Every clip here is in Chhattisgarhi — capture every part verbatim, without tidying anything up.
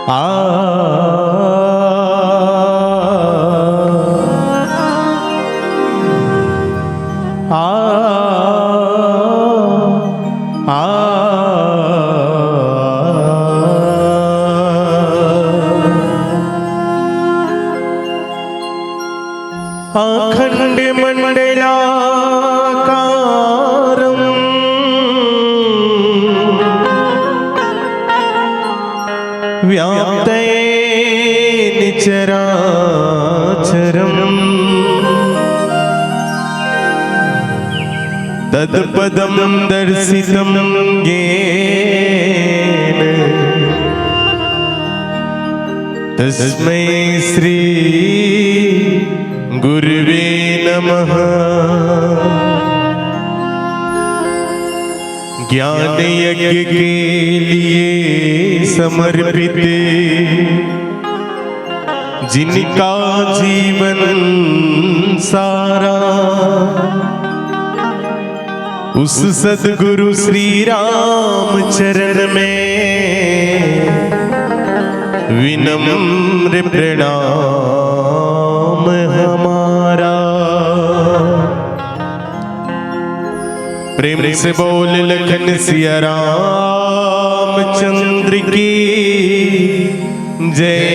आ, आ, आ। अखंडमंडलाकारं व्याप्तं येन चराचरम्। तत्पदं दर्शितं येन तस्मै श्री गुरुवे नमः। ज्ञान यज्ञ के लिए समर्पित जिनका जीवन सारा, उस सद्गुरु श्री राम चरण में विनम्र प्रणाम हमारा। प्रेम से बोल लखन सिया रामचंद्र की जय।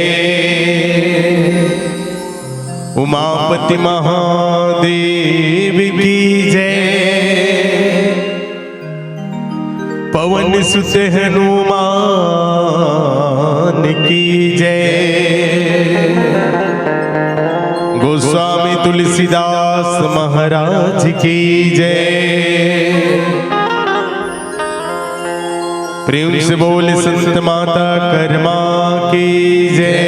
उमापति महादेव की जय। पवन सुत हनुमान की जय। गोस्वामी तुलसीदास महाराज की जय। प्रेम से बोल संत माता कर्मा की जय।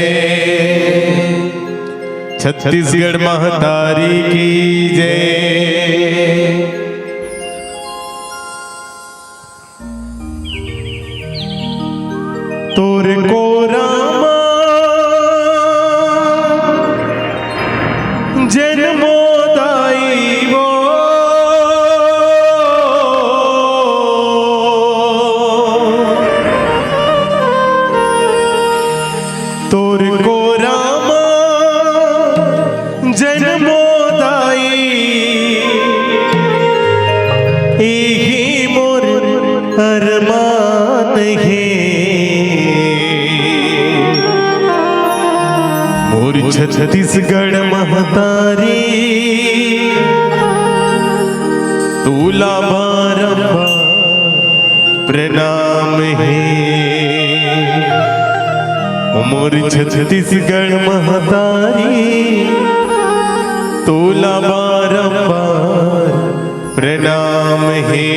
छत्तीसगढ़ महतारी की जय। तोर कोरा म जनमो दाई वो। तोर कोरा म जनमो दाई, इही मोर अरमान हे। मोर छत्तीसगढ़ महतारी, तोला बारंबार प्रणाम हे। ओ मोर छत्तीसगढ़ महतारी, तोला बारंबार प्रणाम हे।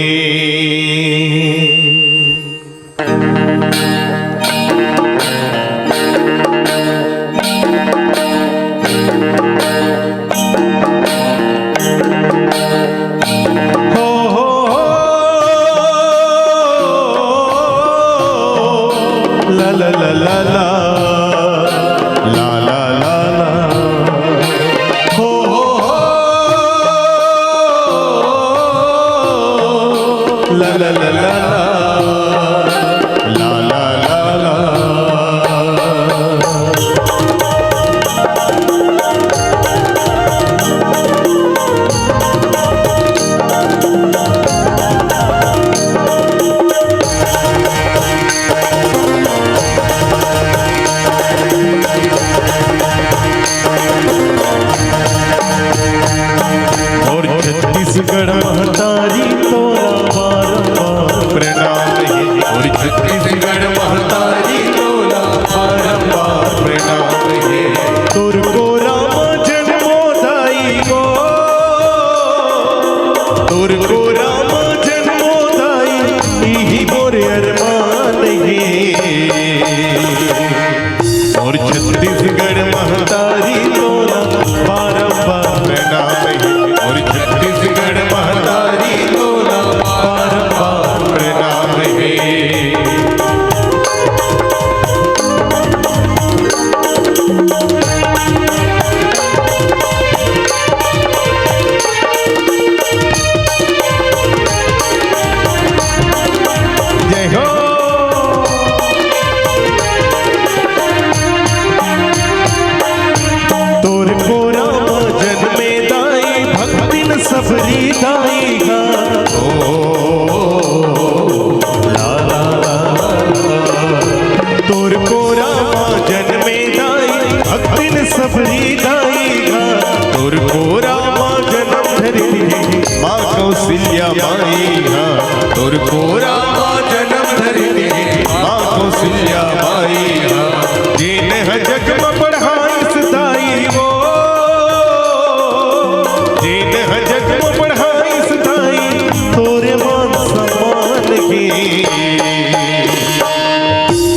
हो, हो, हो। ला, ला, ला, ला, ला। ला, ला, ला, ला। हो, हो, हो। ला, ला, ला, ला, ला। ला, ला,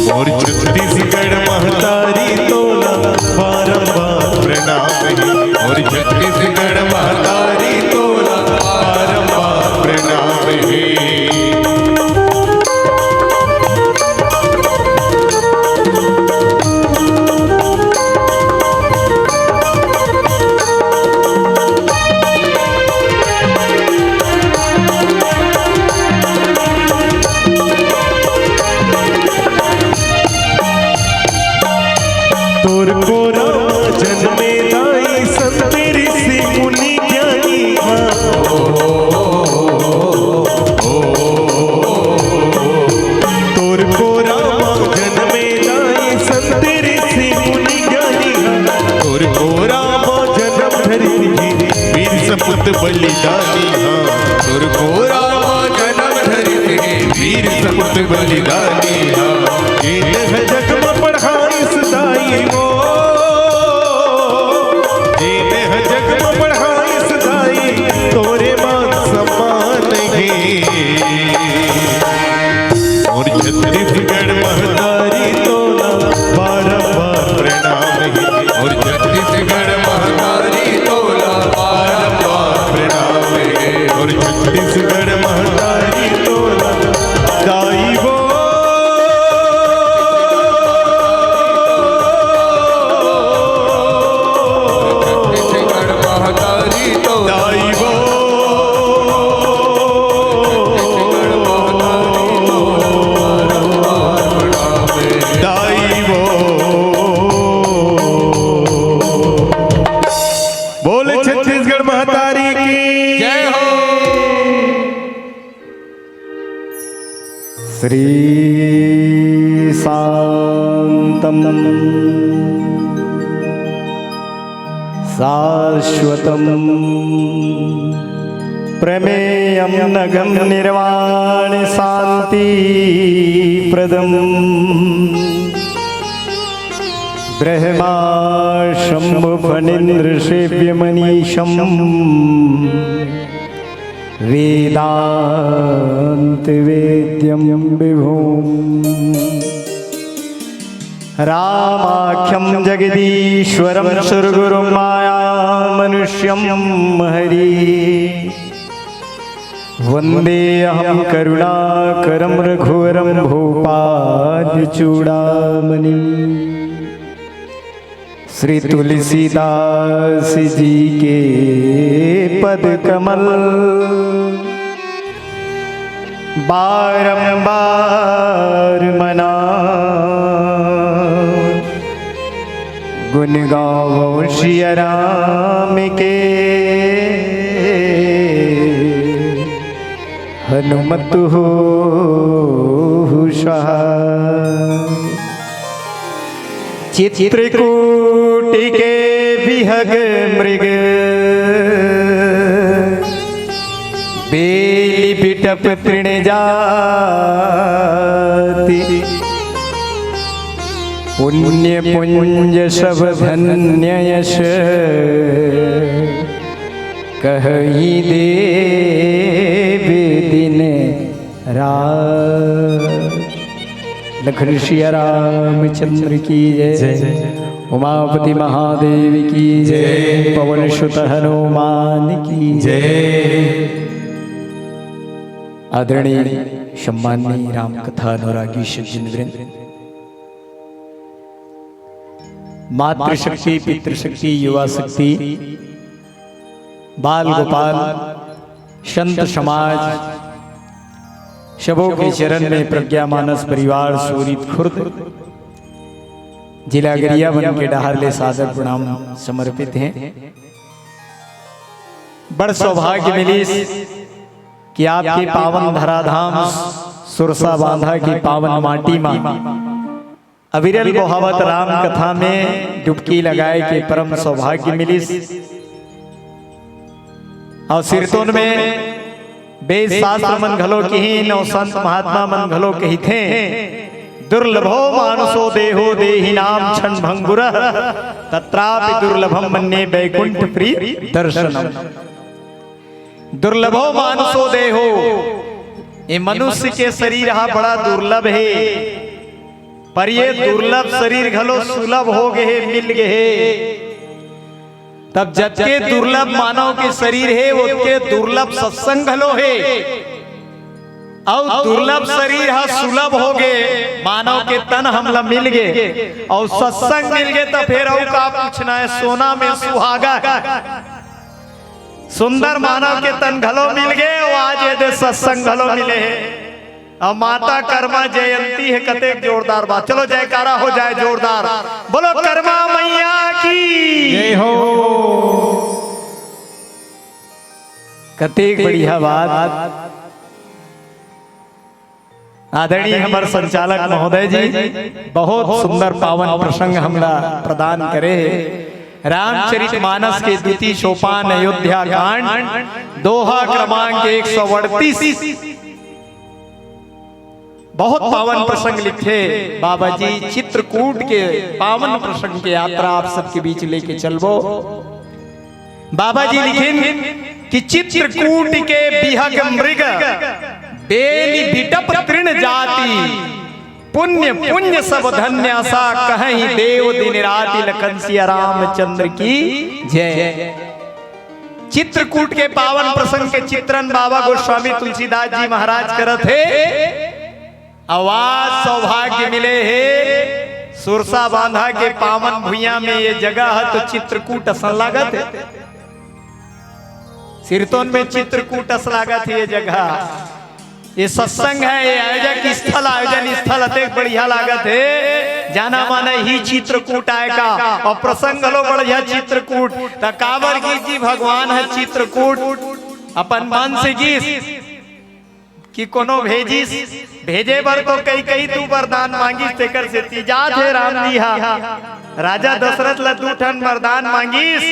मोर छत्तीसगढ़ महतारी तोला बारंबार प्रणाम हे। मोर छत्तीसगढ़ महतारी तोला बारंबार प्रणाम हे। तोर कोरा म जनमे दाई संत ऋषि मुनि ज्ञानी हा। तोर कोरा म जनमे दाई संत ऋषि मुनि ज्ञानी हा। तोर कोरा म जनम धरिस हे वीर सपूत बलिदानी हा। तोर कोरा म जनम धरिस हे वीर सपूत बलिदानी हा। जेन ह जग म पढ़ाइस दाई वो, जेन ह जग म पढ़ाइस दाई, तोरे मान सम्मान हे। मोर छत्तीसगढ़ महतारी तोला बारंबार प्रणाम हे। मोर छत्तीसगढ़ महतारी तोला बारंबार प्रणाम हे। मोर छत्तीसगढ़ महतारी तोला दाई वो। छत्तीसगढ़ महतारी तोला दाई वो। दाई वो। बोले छत्तीसगढ़ महतारी की जय हो। श्री शांतम शाश्वतम प्रमेयम नघम निर्वाण शांति प्रदम ब्रह्मा शंभु फणींद्र सेव्य मनीषम वेदांत वेद्यम विभुम रामाख्यं जगदीश्वरं सुरगुरुं मायामनुष्यं हरि। वन्देऽहं करुणाकरं रघुवरं भूपालचूडामणिम्। श्री तुलसीदास जी के पद कमल बारंबार मना गुन गावो सिया राम के हनुमत हो सहाय। चित्रकूट के बिहग मृग बेली बिटप तृण जाति पुण्य पुंज सब धन्य यश कहई देव दिन राम। लखन सिया रामचंद्र की जय। जय। उमापति महादेव की जय। जय। पवन सुत हनुमान की जय। जय। आदरणीय सम्माननीय राम कथा अनुरागी सज्जन वृंद, मातृशक्ति, पितृशक्ति, युवा शक्ति, बाल गोपाल, संत समाज, सबो के चरण में प्रज्ञा मानस परिवार सूरित खुर्द, जिला गरियाबंद के डहार ले सादर प्रणाम समर्पित हे। बड़ सौभाग्य मिलिस कि आपके पावन धराधाम सुरसा बांधा के पावन माटी मा अविरल बोहावत राम कथा में डुबकी लगाए के परम सौभाग्य मिलिस। अउ सिरतोन में वेद शास्त्र मन घलो किहिन अउ संत महात्मा मन घलो कहिथे, दुर्लभो मानुषो देहो देहिनाम क्षण भंगुर, तत्रापि दुर्लभम मन्ये वैकुंठ प्रिय दर्शनम। दुर्लभो मानुषो देहो, ये मनुष्य के शरीर हा बड़ा दुर्लभ हे, पर ये दुर्लभ शरीर घलो सुलभ हो गे हे, मिल गे हे। तब जतके दुर्लभ मानव के शरीर हे, ओतके दुर्लभ सत्संग घलो हे। अउ दुर्लभ शरीर हा सुलभ हो गे, मानव के तन हमला मिल गे, अउ सत्संग मिल गे, त फेर अउ का पूछना हे? सोना में सुहागा, सुंदर मानव के तन घलो मिल गे, अउ आज ये दे सत्संग घलो मिले हे। अब माता कर्मा जयंती हे, कतेक जोरदार बात। चलो जयकारा हो जाए जोरदार, बोलो कर्मा मैया की। जय हो। कतेक बढ़िया बात। आदरणीय हमर संचालक महोदय जी, बहुत सुंदर पावन प्रसंग हमला प्रदान करे हे। रामचरित मानस के द्वितीय सोपान अयोध्या कांड, दोहा क्रमांक एक सौ अड़तीस। बहुत पावन प्रसंग लिखे बाबा जी, चित्रकूट के पावन प्रसंग के यात्रा आप सबके बीच लेके चलबो। बाबा जी लिखिन कि चित्रकूट के बिहग मृग, बेली बिटप तृण जाति, पुण्य पुण्य सब धन्य असा, कहहि देव दिन राति, लखन सिया रामचंद्र की जय। चित्रकूट के पावन प्रसंग के चित्रण बाबा गोस्वामी तुलसीदास जी महाराज करत हे। अउ आज सौभाग्य मिले हे, सुरसा बांधा के पावन भुइयां में ये जगह ह तो चित्रकूट असन लागत हे। सिरतोन में चित्रकूट अस लागत हे ये जगह। ये सत्संग हे, ये आयोजक स्थल, आयोजन स्थल अतेक बढ़िया लागत हे। जाना माना ही चित्रकूट आय का, अउ प्रसंग घलो बढ़िया चित्रकूट। त काबर गिस जी भगवान ह चित्रकूट? अपन मन से गिस कि कोनो भेजिस, भेजे बर तो कई कई तू वरदान मांगिस, तेकर सेती जात हे राम जी हा। राजा दशरथ ला दू ठन वरदान मांगिस,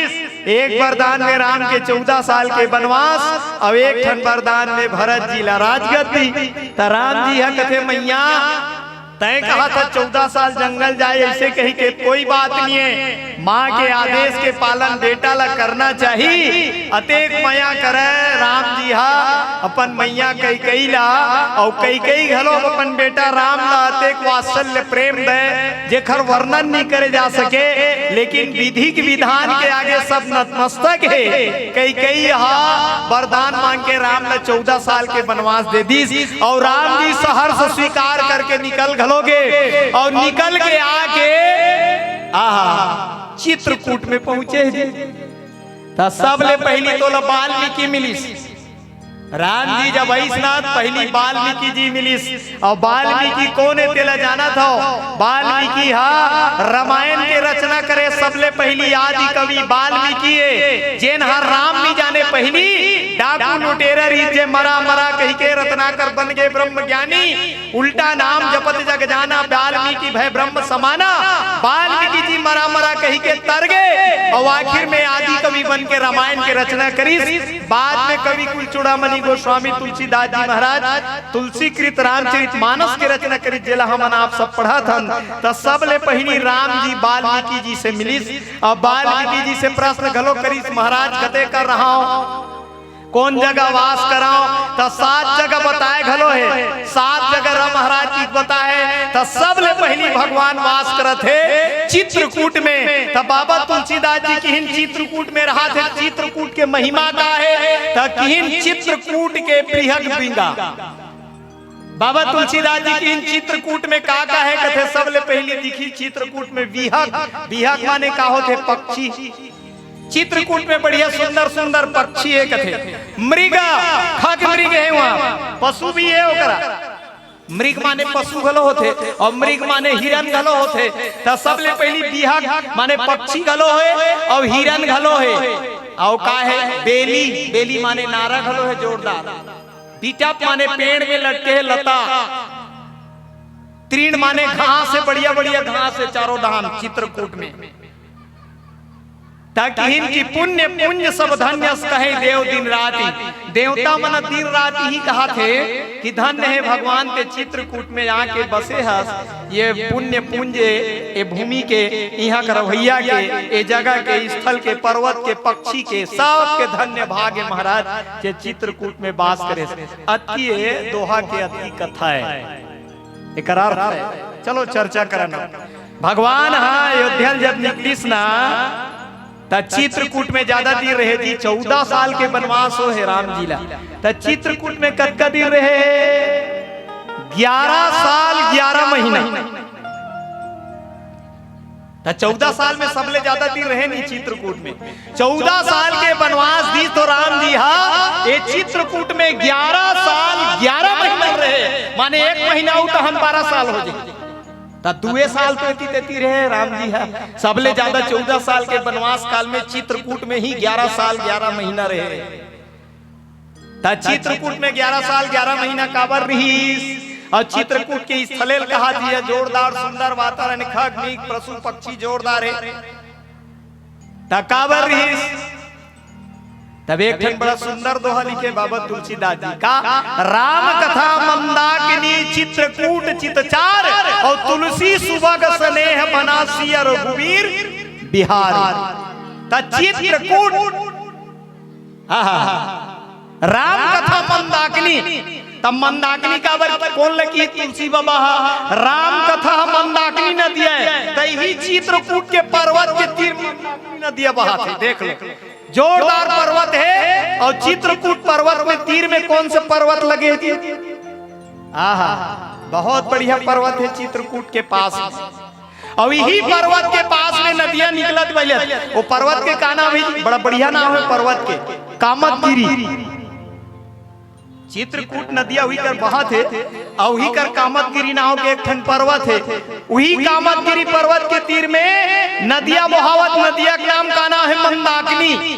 एक वरदान में राम के चौदह साल के बनवास, अउ एक ठन वरदान में भरत जी ला राजगद्दी। त राम जी हा कथे, मैया, तैं कहा था चौदह साल जंगल जाए, ऐसे कही के कोई बात नहीं है। माँ के आदेश के पालन बेटा ला करना चाही। अतेक मया करे राम जी हा अपन मैया कैकई ला, अउ कैकई घलो अपन बेटा राम ला अतेक वात्सल्य प्रेम दे, जेकर वर्णन नहीं करे जा सके। लेकिन विधि के विधान के आगे सब नतमस्तक हे। कैकई हा वरदान मांग के राम ला चौदह साल के बनवास दे दिस, अउ राम जी सहर्ष स्वीकार करके निकल घलो गे, अउ निकल के आके आहा चित्रकूट में पहुंचे जी। त सबले पहिली तोला वाल्मीकि मिलिस। राम जी जब अइस ना, त पहिली वाल्मीकि जी मिलिस। अउ वाल्मीकि कोन हे तेला जानत हव? वाल्मीकि हा रामायण के रचना करे सबले पहिली आदि कवि वाल्मीकि हे, जेन हा राम नी जाने पहिली डाकू लुटेरा रहिस, जे मरा मरा कहिके रत्नाकर बन गे ब्रह्म ज्ञानी। उल्टा नाम जपत जग जाना, वाल्मीकि भए ब्रह्म समाना। वाल्मीकि जी मरा मरा कहिके तर गे, अउ आखिर में आदि कवि बन के रामायण के रचना करिस। बाद में कवि कुल चूड़ामणि गोस्वामी तुलसीदास जी महाराज तुलसीकृत रामचरित मानस के रचना करिस, जेला हमन आप सब पढ़त हन। त सबले पहिली राम जी वाल्मीकि जी से मिलिस, अउ वाल्मीकि जी से प्रश्न घलो करिस, महाराज कते कर रहा हूं, कोन जगह वास करंव? त सात जगह बताए घलो हे, सात जगह राम महाराज जी बताए। त सबले पहिली भगवान वास करत हे चित्रकूट में। त बाबा तुलसीदास जी किहिन चित्रकूट में रहत हे, चित्रकूट के महिमा का हे? त किहिन चित्रकूट के बृहग बिंगा। बाबा तुलसीदास जी किहिन चित्रकूट में का का हे? कथे सबले पहिली दिखिस चित्रकूट में बिहग। बिहग माने का होथे? पक्षी। चित्रकूट में बढ़िया सुंदर सुंदर पक्षी हे कथे। मृग, खग मृग हे, वहां पशु भी हे ओकरा। मृग माने पशु घलो होथे, अउ मृग माने हिरन घलो होथे। त सबले पहिली बिहग माने पक्षी घलो हे, अउ हिरन घलो हे। अउ का हे? बेली, बेली माने नारा घलो हे जोरदार। बिटप माने पेड़ में लटके हे लता। तृण माने घास हे, बढ़िया बढ़िया घास हे चारों धाम चित्रकूट में। त किहिन कि पुण्य पुंज सब धन्य अस, कहे देव दिन राति। देवता मन दिन राति ही कहत हे कि धन्य हे भगवान, ते चित्रकूट में आके बसे हस। ये पुण्य पुंज, ये भूमि के, इहाँ के रहइया के, ये जगह के, स्थल के, पर्वत के, पक्षी के, सबके धन्य भाग्य महाराज, जे चित्रकूट में बास करे। अतकी ये दोहा के अतकी कथा हे, एकर अर्थ हे। चलो चर्चा करन। भगवान ह अयोध्या ल जब निकलिस ना, त चित्रकूट में ज्यादा दिन रहे जी, चौदह साल के बनवास हो हे राम जी ला। त चित्रकूट में कतका दिन रहे? ग्यारह साल ग्यारह महीना। त चौदह साल में सबले ज्यादा दिन रहे नहीं चित्रकूट में। चौदह साल के बनवास दिस तो राम जी हा ये चित्रकूट में ग्यारह साल ग्यारह महीना रहे, माने एक महीना अउ तहन बारह साल हो जाए। त दुए साल तो एती तेती रहे राम जी हा। सबले ज्यादा चौदह साल के बनवास काल में चित्रकूट में ही ग्यारह साल ग्यारह महीना रहे। त चित्रकूट में ग्यारह साल ग्यारह महीना काबर रिहिस? अउ चित्रकूट के स्थले ल कहा जी हा, जोरदार सुंदर वातावरण, खग मृग पशु पक्षी जोरदार हे। त काबर रिहिस? तब एक ठन बड़ा सुंदर दोहा लिखे बाबा तुलसीदास जी का, राम कथा मंदाकिनी चित्रकूट चितचार, अउ तुलसी सुभग स्नेह बना सिय रघुबीर बिहार। त चित्रकूट, हाँ, हाँ, हाँ। राम कथा मंदाकिनी, तब मंदाकिनी काबर, कोन ल किहिस? तुलसी बाबा हा। राम कथा मंदाकिनी नदिया हे, त इही चित्रकूट के पर्वत के तीर मंदाकिनी नदिया बहत हे। देख लो, जोरदार पर्वत हे, अउ चित्रकूट पर्वत में तीर में कोन से पर्वत लगे हे जी? आहा, बहुत बढ़िया पर्वत हे चित्रकूट के पास। अउ इही पर्वत के पास में नदिया निकलत बइलत। वो पर्वत के का नाम हे? बड़ा बढ़िया नाम हे पर्वत के, कामतगिरी। चित्रकूट नदिया उही कर बहत हे, अउ उही कर कामतगिरी नाव के एक ठन पर्वत हे। उही कामतगिरी पर्वत के तीर में नदिया बोहावत, नदिया के नाम का नाम हे? मंदाकिनी।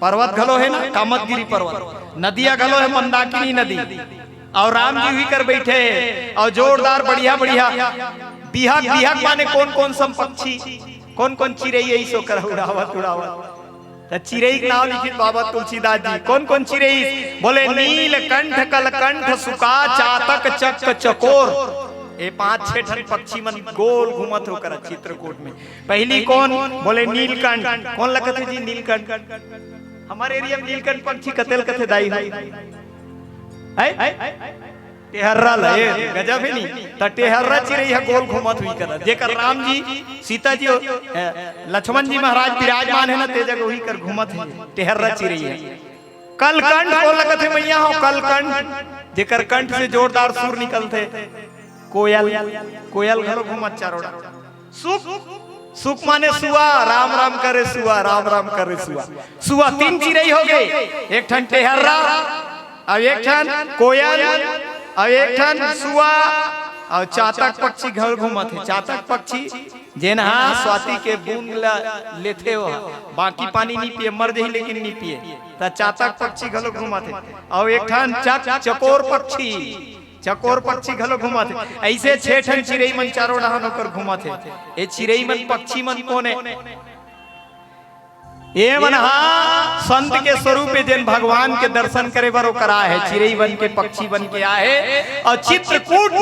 पर्वत घलो हे ना, कामतगिरी पर्वत, नदिया घलो हे मंदाकिनी नदी। अउ राम जी उही कर बइठे हे, अउ जोरदार बढ़िया बढ़िया बिहक, बिहक माने कोन कोन सम पक्षी, कोन कोन चिरई हे, सो कर उड़ावत उड़ावत। त चिरई के नाम लिखिस बाबा तुलसीदास जी। कोन कोन चिरई? बोले नीलकंठ, कलकंठ, सुका, चातक, चक, चकोर। ये पांच छह ठन पक्षी मन गोल घूमत हे ओकर चित्रकूट में। पहिली कोन? बोले नीलकंठ। कोन ल कथे जी नीलकंठ? हमर एरिया में नीलकंठ पक्षी कते ल कथे दाई हो? हैं? टेहर्रा ल, ए, गजब हे नी। त टेहर्रा चिरई ह गोल घूमत हुई करा, जेकर राम जी, सीता जी, ए, लक्ष्मण जी महाराज विराजमान हे ना, ते जगह उही कर घूमत हे, टेहर्रा चिरई ह। कलकंठ कोन ल कथे मइया हो? कलकंठ, जेकर कंठ से जोरदार सुर निकलथे। कोयल, कोयल घलो घूमत चारों डहर। सुक, सुक माने सुआ, राम राम करे सुआ, राम राम करे सुआ। सुआ तीन चिरई हो गे, एक ठन टेहर्रा, अउ एक ठन कोयल, अउ एक ठन सुआ, अउ चातक पक्षी घलो घूमत हे। चातक पक्षी जेन हा स्वाति के बूंद ल लेथे, वो बाकी पानी नी पिए, मर जही लेकिन नी पिए। त चातक पक्षी घलो घूमत हे। अउ एक ठन चक, चकोर पक्षी, चकोर पक्षी घलो घूमत हे। अइसे छह ठन चिरई मन चारों डहर ओकर घूमत हे। ए चिरई मन, पक्षी मन कोन हे? ए मन हा संत के स्वरूप हे, जेन भगवान के दर्शन करे बर ओकर आए हे। चिरई बन के, पक्षी बन के आए हे। अउ चित्रकूट,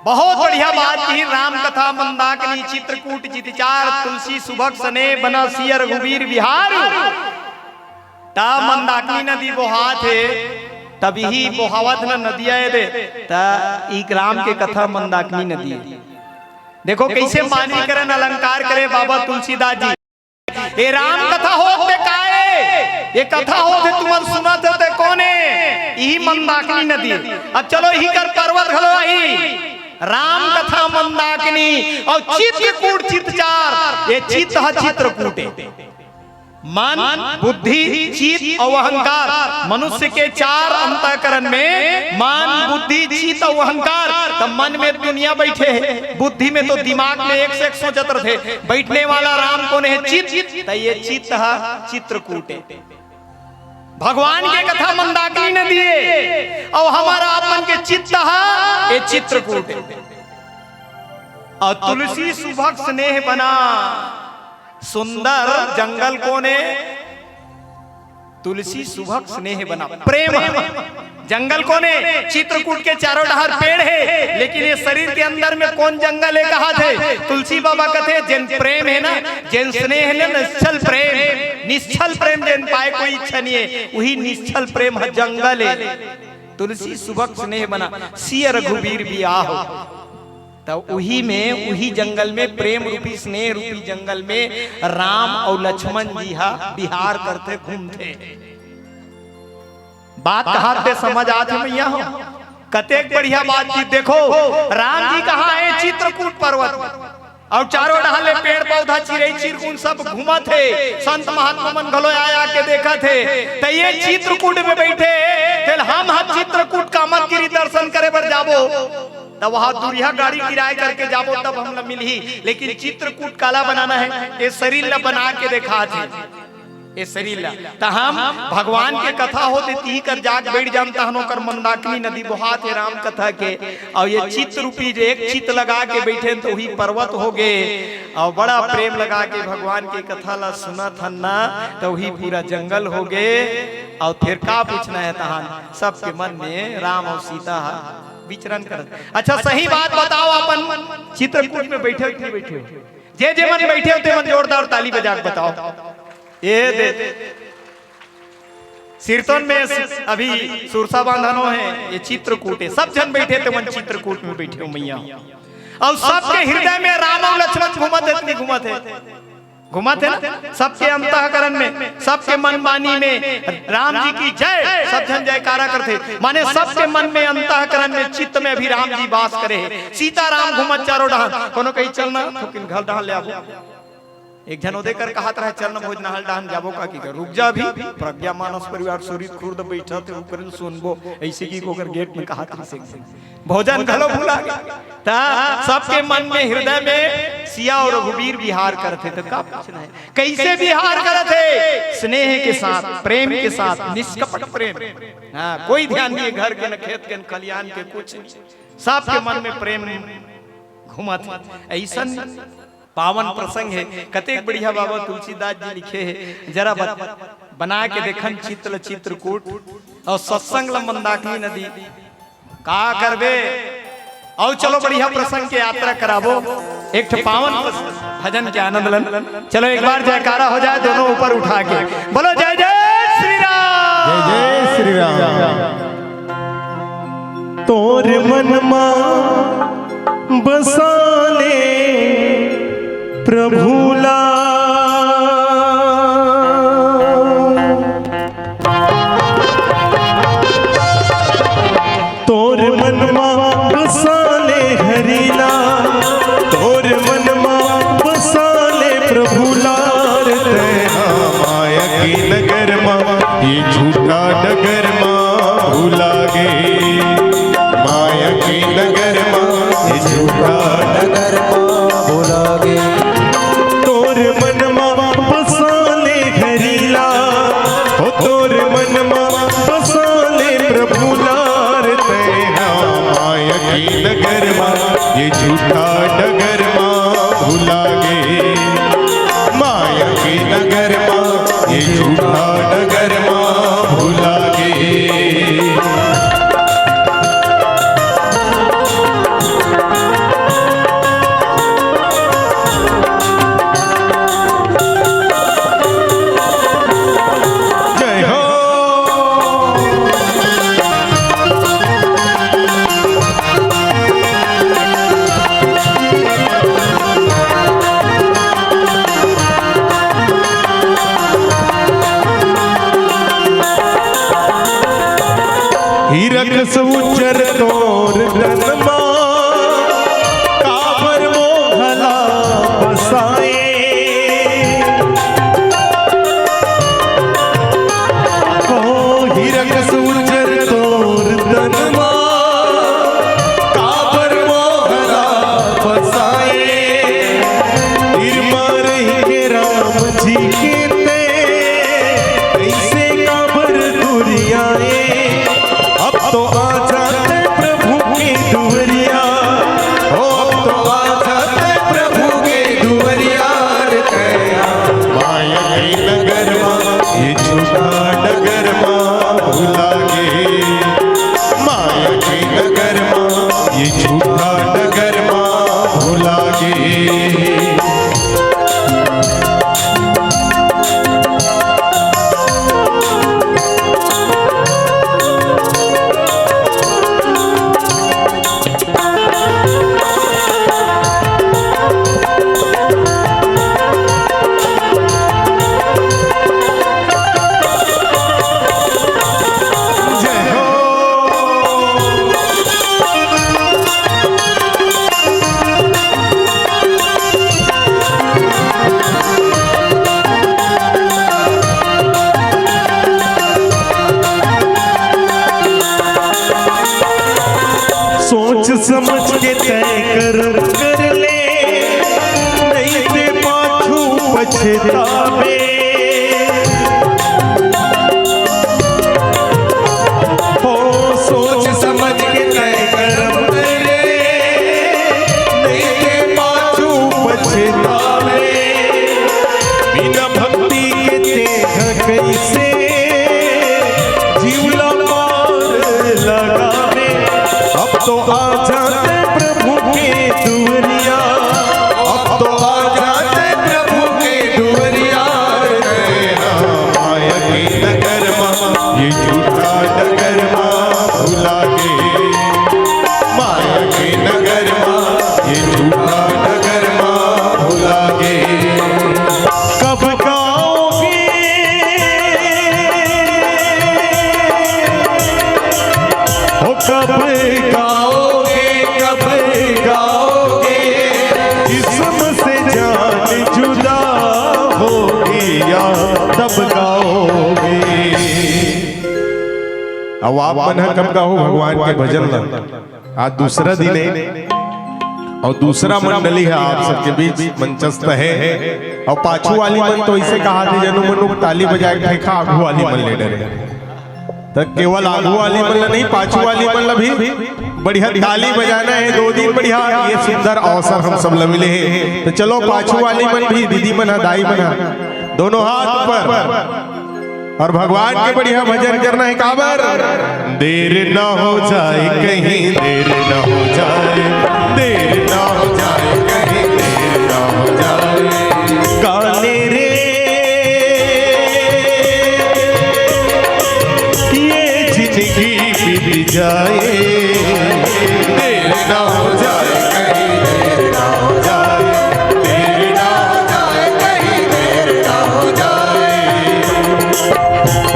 बहुत बढ़िया बात किहिन, राम कथा मंदाकिनी चित्रकूट चितचार, तुलसी सुभग स्नेह बना सिय रघुबीर बिहार। त मंदाकिनी नदी बोहात हे, तब इही बोहावत न नदिया ए दे, त ई राम के कथा मंदाकिनी नदी। देखो कइसे मानवीकरण अलंकार करे बाबा तुलसीदास जी। ए राम कथा होत ते काय? ए कथा होत हे, तुमन सुनत हो ते कोन हे? इही मंदाकिनी नदी। अब चलो इही कर पर्वत घलो आही। राम कथा मंदाकिनी अउ चित्रकूट चितचार, ए चित ह चित्रकूट हे। मन, बुद्धि, चित अउ अहंकार, मनुष्य के चार अंतःकरण में मन, बुद्धि, चित अउ अहंकार। त मन में दुनिया बइठे हे, बुद्धि में तो दिमाग में एक से एक सोचत रथे। बइठने वाला राम कोन हे? चित। त ए चित ह चित्रकूट हे। भगवान के कथा मंदाकिनी नदी हे, अउ हमर आप मन के चित ह ए चित्रकूट हे। अउ तुलसी सुभग स्नेह बना, सुंदर जंगल कोन हे? तुलसी सुभग स्नेह बना, प्रेम हे। जंगल कोन हे? चित्रकूट के चारों डहर पेड़ हे, लेकिन ये शरीर के अंदर में कोन जंगल हे कहाथे? तुलसी बाबा कथे, जेन प्रेम हे ना, जेन स्नेह हे ना, निश्छल प्रेम, निश्छल प्रेम जेन पाए कोई इच्छा नहीं हे, वही निश्छल प्रेम ह जंगल हे। तुलसी सुभग स्नेह बना, सिय रघुबीर बियाहो। त उही में, उही जंगल में, प्रेम रूपी, स्नेह रूपी जंगल में राम अउ लक्ष्मण जी हा बिहार करथे, घूमथे। बात कहात ते समझ आथे मैया हो? कतेक बढ़िया बातचीत। देखो, राम जी कहाँ हे? चित्रकूट पर्वत। अउ चारों डहर ले पेड़ पौधा, चिरई चिरगुन सब घूमत हे। संत महात्मा मन घलो आय आके देखत हे। त ये चित्रकूट में बइठे हे, तेला हम ह चित्रकूट कामदगिरी दर्शन करे बर जाबो, त वहाँ दूरिहा गाड़ी किराए करके जाबो, तब हमला मिलही। लेकिन चित्रकूट काला बनाना हे? ये शरीर ला बना के देखात हे, ये शरीर ला। त हम भगवान के कथा होथे, तिही कर जाके बइठ जान, तहन ओकर मंदाकिनी नदी बोहात हे राम कथा के। अउ ये चित्त रूपी जे एक चित्त लगा के बइठे, त उही पर्वत होगे। अउ बड़ा प्रेम लगा के भगवान के कथा ला सुनत हन ना, त उही पूरा जंगल होगे। अउ फेर का पूछना हे तहन, सबके मन में राम अउ सीता ह विचरण करत। अच्छा, सही बात बताओ, अपन चित्रकूट में बइठे हो कि नहीं बइठे हो? जे जे मन बइठे हो, ते मन जोरदार ताली बजा के बताओ। ये दे, सिरतोन में अभी सुरसा बांधनो हे, ये चित्रकूट हे, सब झन बइठे, ते मन चित्रकूट में बइठे हो मैया। अउ सबके हृदय में राम अउ लक्ष्मण घूमत हे, कि नहीं घूमत हे? घूमत हे ना? सबके अंतःकरण में, सबके मनमानी में राम जी की जय, सब झन जयकारा करथे। माने सबके मन में, अंतःकरण में, चित्त में अभी राम जी बास करे हे। सीता राम घूमत चारों डहर, कोनो कही चलना, थोकिन घर डहर ले आबो। एक झन ओदे कर कहत रहे, "चल न भोजनहाल डहन जाबो का?" कि कर, "रुक जा, अभी प्रज्ञा मानस परिवार सुरित खुर्द बइठत हे, ओकरे ल सुनबो।" अइसे कि ओकर गेट में कहत रहिस एक झन, भोजन घलो भुला गे। त सबके मन में, हृदय में सिया अउ रघुबीर बिहार करत हे, त का पूछना हे? कइसे बिहार करत हे? स्नेह के साथ, प्रेम के साथ, निष्कपट प्रेम। हाँ, कोई ध्यान नहीं हे घर के, न खेत के, न खलिहान के, कुछ नहीं। सबके मन में प्रेम घूमत हे। अइसन पावन प्रसंग हे। कतेक बढ़िया बाबा तुलसीदास जी लिखे हे, जरा बत-, बना के देखन चित्त ल चित्रकूट अउ सत्संग ल मंदाकिनी नदी। का करबे? अउ चलो बढ़िया प्रसंग के यात्रा कराबो, एक ठो पावन प्रसंग, भजन के आनंद लन। चलो एक बार जयकारा हो जाए दोनों ऊपर उठा के, बोलो जय जय श्री राम। जय जय श्री राम। तोर मन मा बसा ले प्रभु ला। तोर मन मा बसा ले हरि ला, तोर मन मा बसा ले प्रभु ला रे। तैं हा माया के नगर मा, ये झूठा डगर मा भुला गे। माया के नगर मा, ये झूठा नगर मा भुला गे। तोर मन मा बसा ले हरि ला, ओ तोर मन मा बसा ले प्रभु ला रे। तैं हा माया के नगर मा, ये झूठा डगर मा भुला गे। माया के नगर मा, ये झूठा डगर मा भुला गे। जय हो। झूठा नगर मा भुला गे। सोच समझ के तय कर, कर ले, नहीं ते पाछू पछतावे। हो, सोच समझ के तय कर, कर ले, नहीं ते पाछू पछतावे। बिना भक्ति के तेह कइसे जीव ला पार लगावे। अब तो आ जाते प्रभु के दुवरिया, अब तो आ जाते प्रभु के दुवरिया। माया के नगर मा ये झूठा नगर मा भुला गे, माया के नगर मा ये झूठा नगर मा भुला गे। कब गाओगे? ओ कब गाओगे, कब गाओगे? जिस्म से जान जुदा होगी या तब गाओगे? अब आप मन ह कब गाओ भगवान के भजन ला? आज दूसरा दिन हे अउ दूसरा मंडली ह आप सबके बीच मंचस्थ हे। अउ पाछू वाली मन तो अइसे कहाथे जनु मन ताली बजाए के फेंका, आगू वाली मन ले डरे। त केवल आगू वाली मन ला नहीं, पाछू वाली मन ला भी बढ़िया ताली बजाना हे। दो दिन बढ़िया ये सुंदर अवसर हम सब ला मिले हे। त चलो पाछू वाली मन भी, दीदी मन ह, दाई मन ह, दोनों हाथ ऊपर। अउ भगवान के बढ़िया भजन करना हे। काबर? देर ना हो जाए कहीं, देर ना हो जाए, देर ना हो जाए कहीं, देर ना हो जाए। काले रे, ये जिंदगी बीत जाए, देर ना हो जाए कहीं, देर ना हो जाए, देर ना हो जाए कहीं, देर ना हो जाए।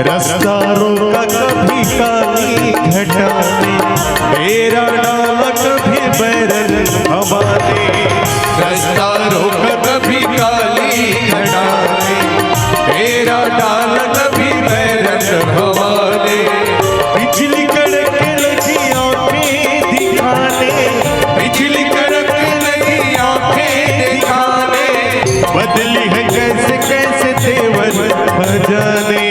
रास्ता रोका कभी काली घटा ने, डेरा डाला कभी बैरन हवा ने। रास्ता रोका कभी काली घटा ने, डेरा डाला कभी बैरन हवा ने। बिजली कड़क लगी आंखें दिखाने, बिजली कड़क लगी आंखें दिखाने। बदली है कैसे कैसे तेवर खजाने।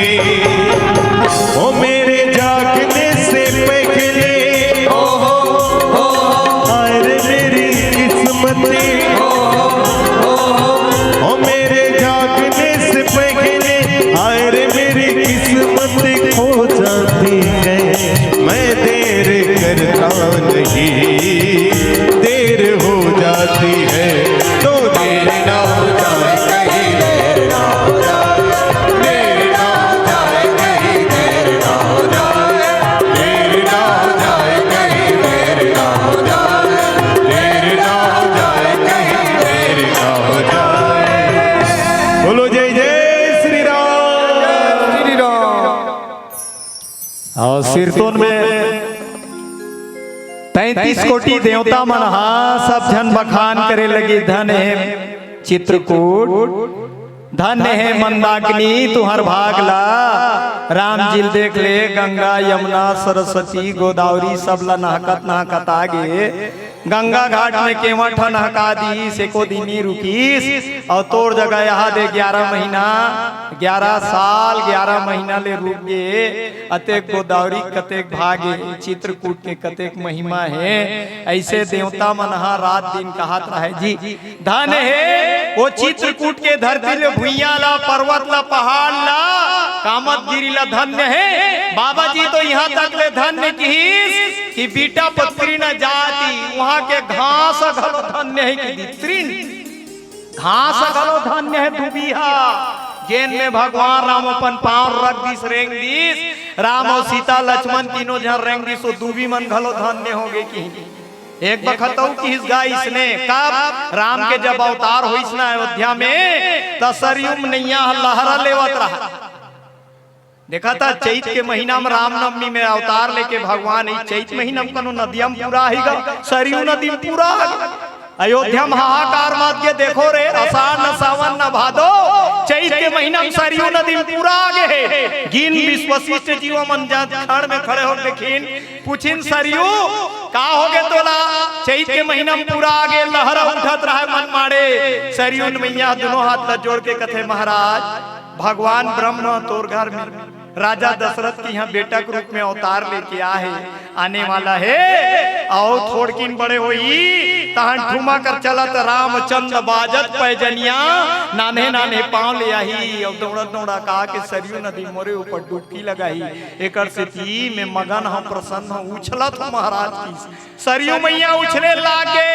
ओ मेरे जागने से पहले, ओ हो, ओ हो, हाय रे मेरी किस्मत, ओ हो, ओ हो, ओ मेरे जागने से पहले, हाय रे मेरी किस्मत खो जाती है। मैं देर करता नहीं, देर हो जाती है, तो देर ना हो जाए कहीं, देर ना हो जाए, देर ना हो जाए कहीं, देर ना हो जाए, देर ना हो जाए कहीं, देर ना हो जाए, देर ना हो जाए कहीं, देर ना हो जाए। बोलो जय जय श्री राम। श्री राम। अउ सिरतोन में तैंतीस कोटि देवता मन हा सब झन बखान करे लगी, धन हे चित्रकूट, धन हे मंदाकिनी, तुंहर भाग ला राम जी ल देख ले, गंगा, यमुना, सरस्वती, गोदावरी सब ला नहकत नहकत आ गे। गंगा घाट में केवट ह नहका दीस, एको दिन नी रुकिस, अउ तोर जगह यहाँ दे ग्यारह महीना, ग्यारह साल, ग्यारह महीना ले रुक गे। अतेक गोदावरी कतेक भागे, चित्रकूट के कतेक महिमा हे। अइसे देवता मन ह रात दिन कहत रहय जी, धन हे वो चित्रकूट के धरती ले, भुइयां ला, पर्वत ला, पहाड़ ला, कामदगिरी ला धन्य हे। बाबा जी तो इहाँ तक ले धन्य किहिस कि बिटप तृण जाति, उहाँ के घास घलो धन्य हे कि दी तृण, घास घलो धन्य हे दुबी हा, जेन में भगवान राम अपन पाँव रख दिस, रेंग दिस। राम अउ सीता लक्ष्मण तीनों झन रेंग दिस, ओ दुबी मन घलो धन्य होगे किहिस। एक बखत अउ किहिस गा इसने, कब राम के जब अवतार होइस ना अयोध्या में, त सरयू नैया ह लहरा लेवत रहा। देखा था, चैत के महीना में रामनवमी में अवतार लेके भगवान ही चैत महीना में कोनो नदिया में पूरा आही गा, सरयू नदी में पूरा आ गे। अयोध्या में हाहाकार मच गे, देखो रे, अषाढ़ न सावन न भादो, चैत के महीना में सरयू नदी में पूरा आ गे हे। गिन विश्व वशिष्ठ जी मन जब खड़ में खड़े हो देखिन, पूछिन, "सरयू, का हो गे तोला? चैत के महीना में पूरा आ गे, लहरा उठत रहा हे मन माड़े।" सरयू नैया दुनों हाथ ला जोड़ के कथे, "महाराज, भगवान ब्रह्म तोर घर में राजा दशरथ के इहाँ बेटा के रूप में अवतार लेके आ हे, आने वाला हे, अउ थोड़किन बड़े होही, तहन ठुमक कर चलत रामचंद बाजत पैजनिया, नान्हे नान्हे पाँव ले आही, अउ दौड़त दौड़त आके सरयू नदी मोरे ऊपर डुबकी लगाही। एकर सेती मैं मगन हँव, प्रसन्न हँव, उछलत हँव महाराज" किहिस। सरयू मैया उछले लागे,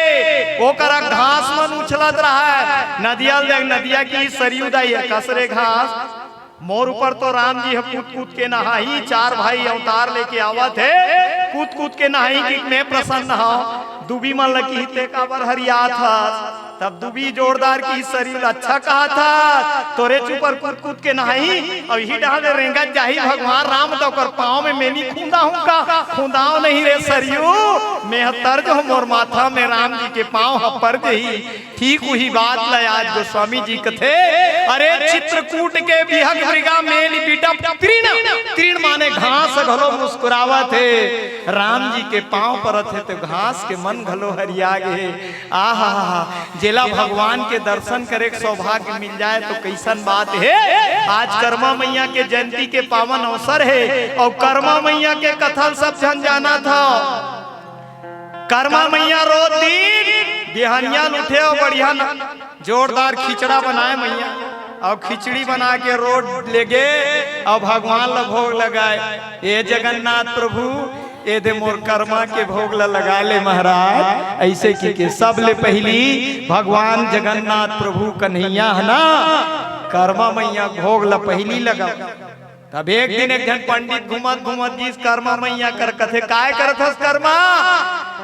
ओकरा घास मन उछलत रहय। नदिया ल देख, नदिया किहिस, "सरयू दाई, एकस रे घास, मोर ऊपर तो राम जी ह कूद कूद के नहाही, चार भाई अवतार लेके आवत हे, कूद कूद के नहाही कि मैं प्रसन्न हँव।" दुबी मन ल किहिस, "तें काबर हरियात हस?" तब दुबी जोरदार किहिस, "सरयू ल अच्छा कहत हस, तोरेच ऊपर कूद कूद के नहाही, अउ इही डहर ले रेंगत जाही भगवान राम, त ओकर पाँव में मैं नइ खूंदाहूँ का?" "खूंदाव नहीं रे सरयू, मैं ह तर जहूँ, मोर माथा में राम जी के पाँव ह पर जही।" ठीक उही बात ल आज गोस्वामी जी कथे, "अरे चित्रकूट के बिहग मृगा मेलि बिटप तृण।" तृण माने घास घलो मुस्कुरावत हे, राम जी के पाँव परत हे त घास के मन घलो हरिया गे हे। आहा, जेला भगवान के दर्शन करे के सौभाग्य मिल जाए तो कइसन बात हे। आज करमा मैया के जयंती के पावन अवसर हे अउ करमा मैया के कथा ल सब झन जानत हव। करमा मैया रोज दिन बिहनिया ल उठे अउ बढ़िया न-, जोरदार खिचड़ा बनाए मैया, अउ खिचड़ी बना के रोज लेगे अउ भगवान ल भोग लगाए। "ए जगन्नाथ प्रभु, ए दे मोर करमा के भोग ल लगा ले महाराज।" अइसे कहिके सबले पहिली भगवान जगन्नाथ प्रभु कन्हैया ह ना, करमा मैया भोग ल पहिली लगा। तब एक दिन एक झन पंडित घूमत घूमत गिस करमा मैया कर, कथे, "काय करत हस करमा?"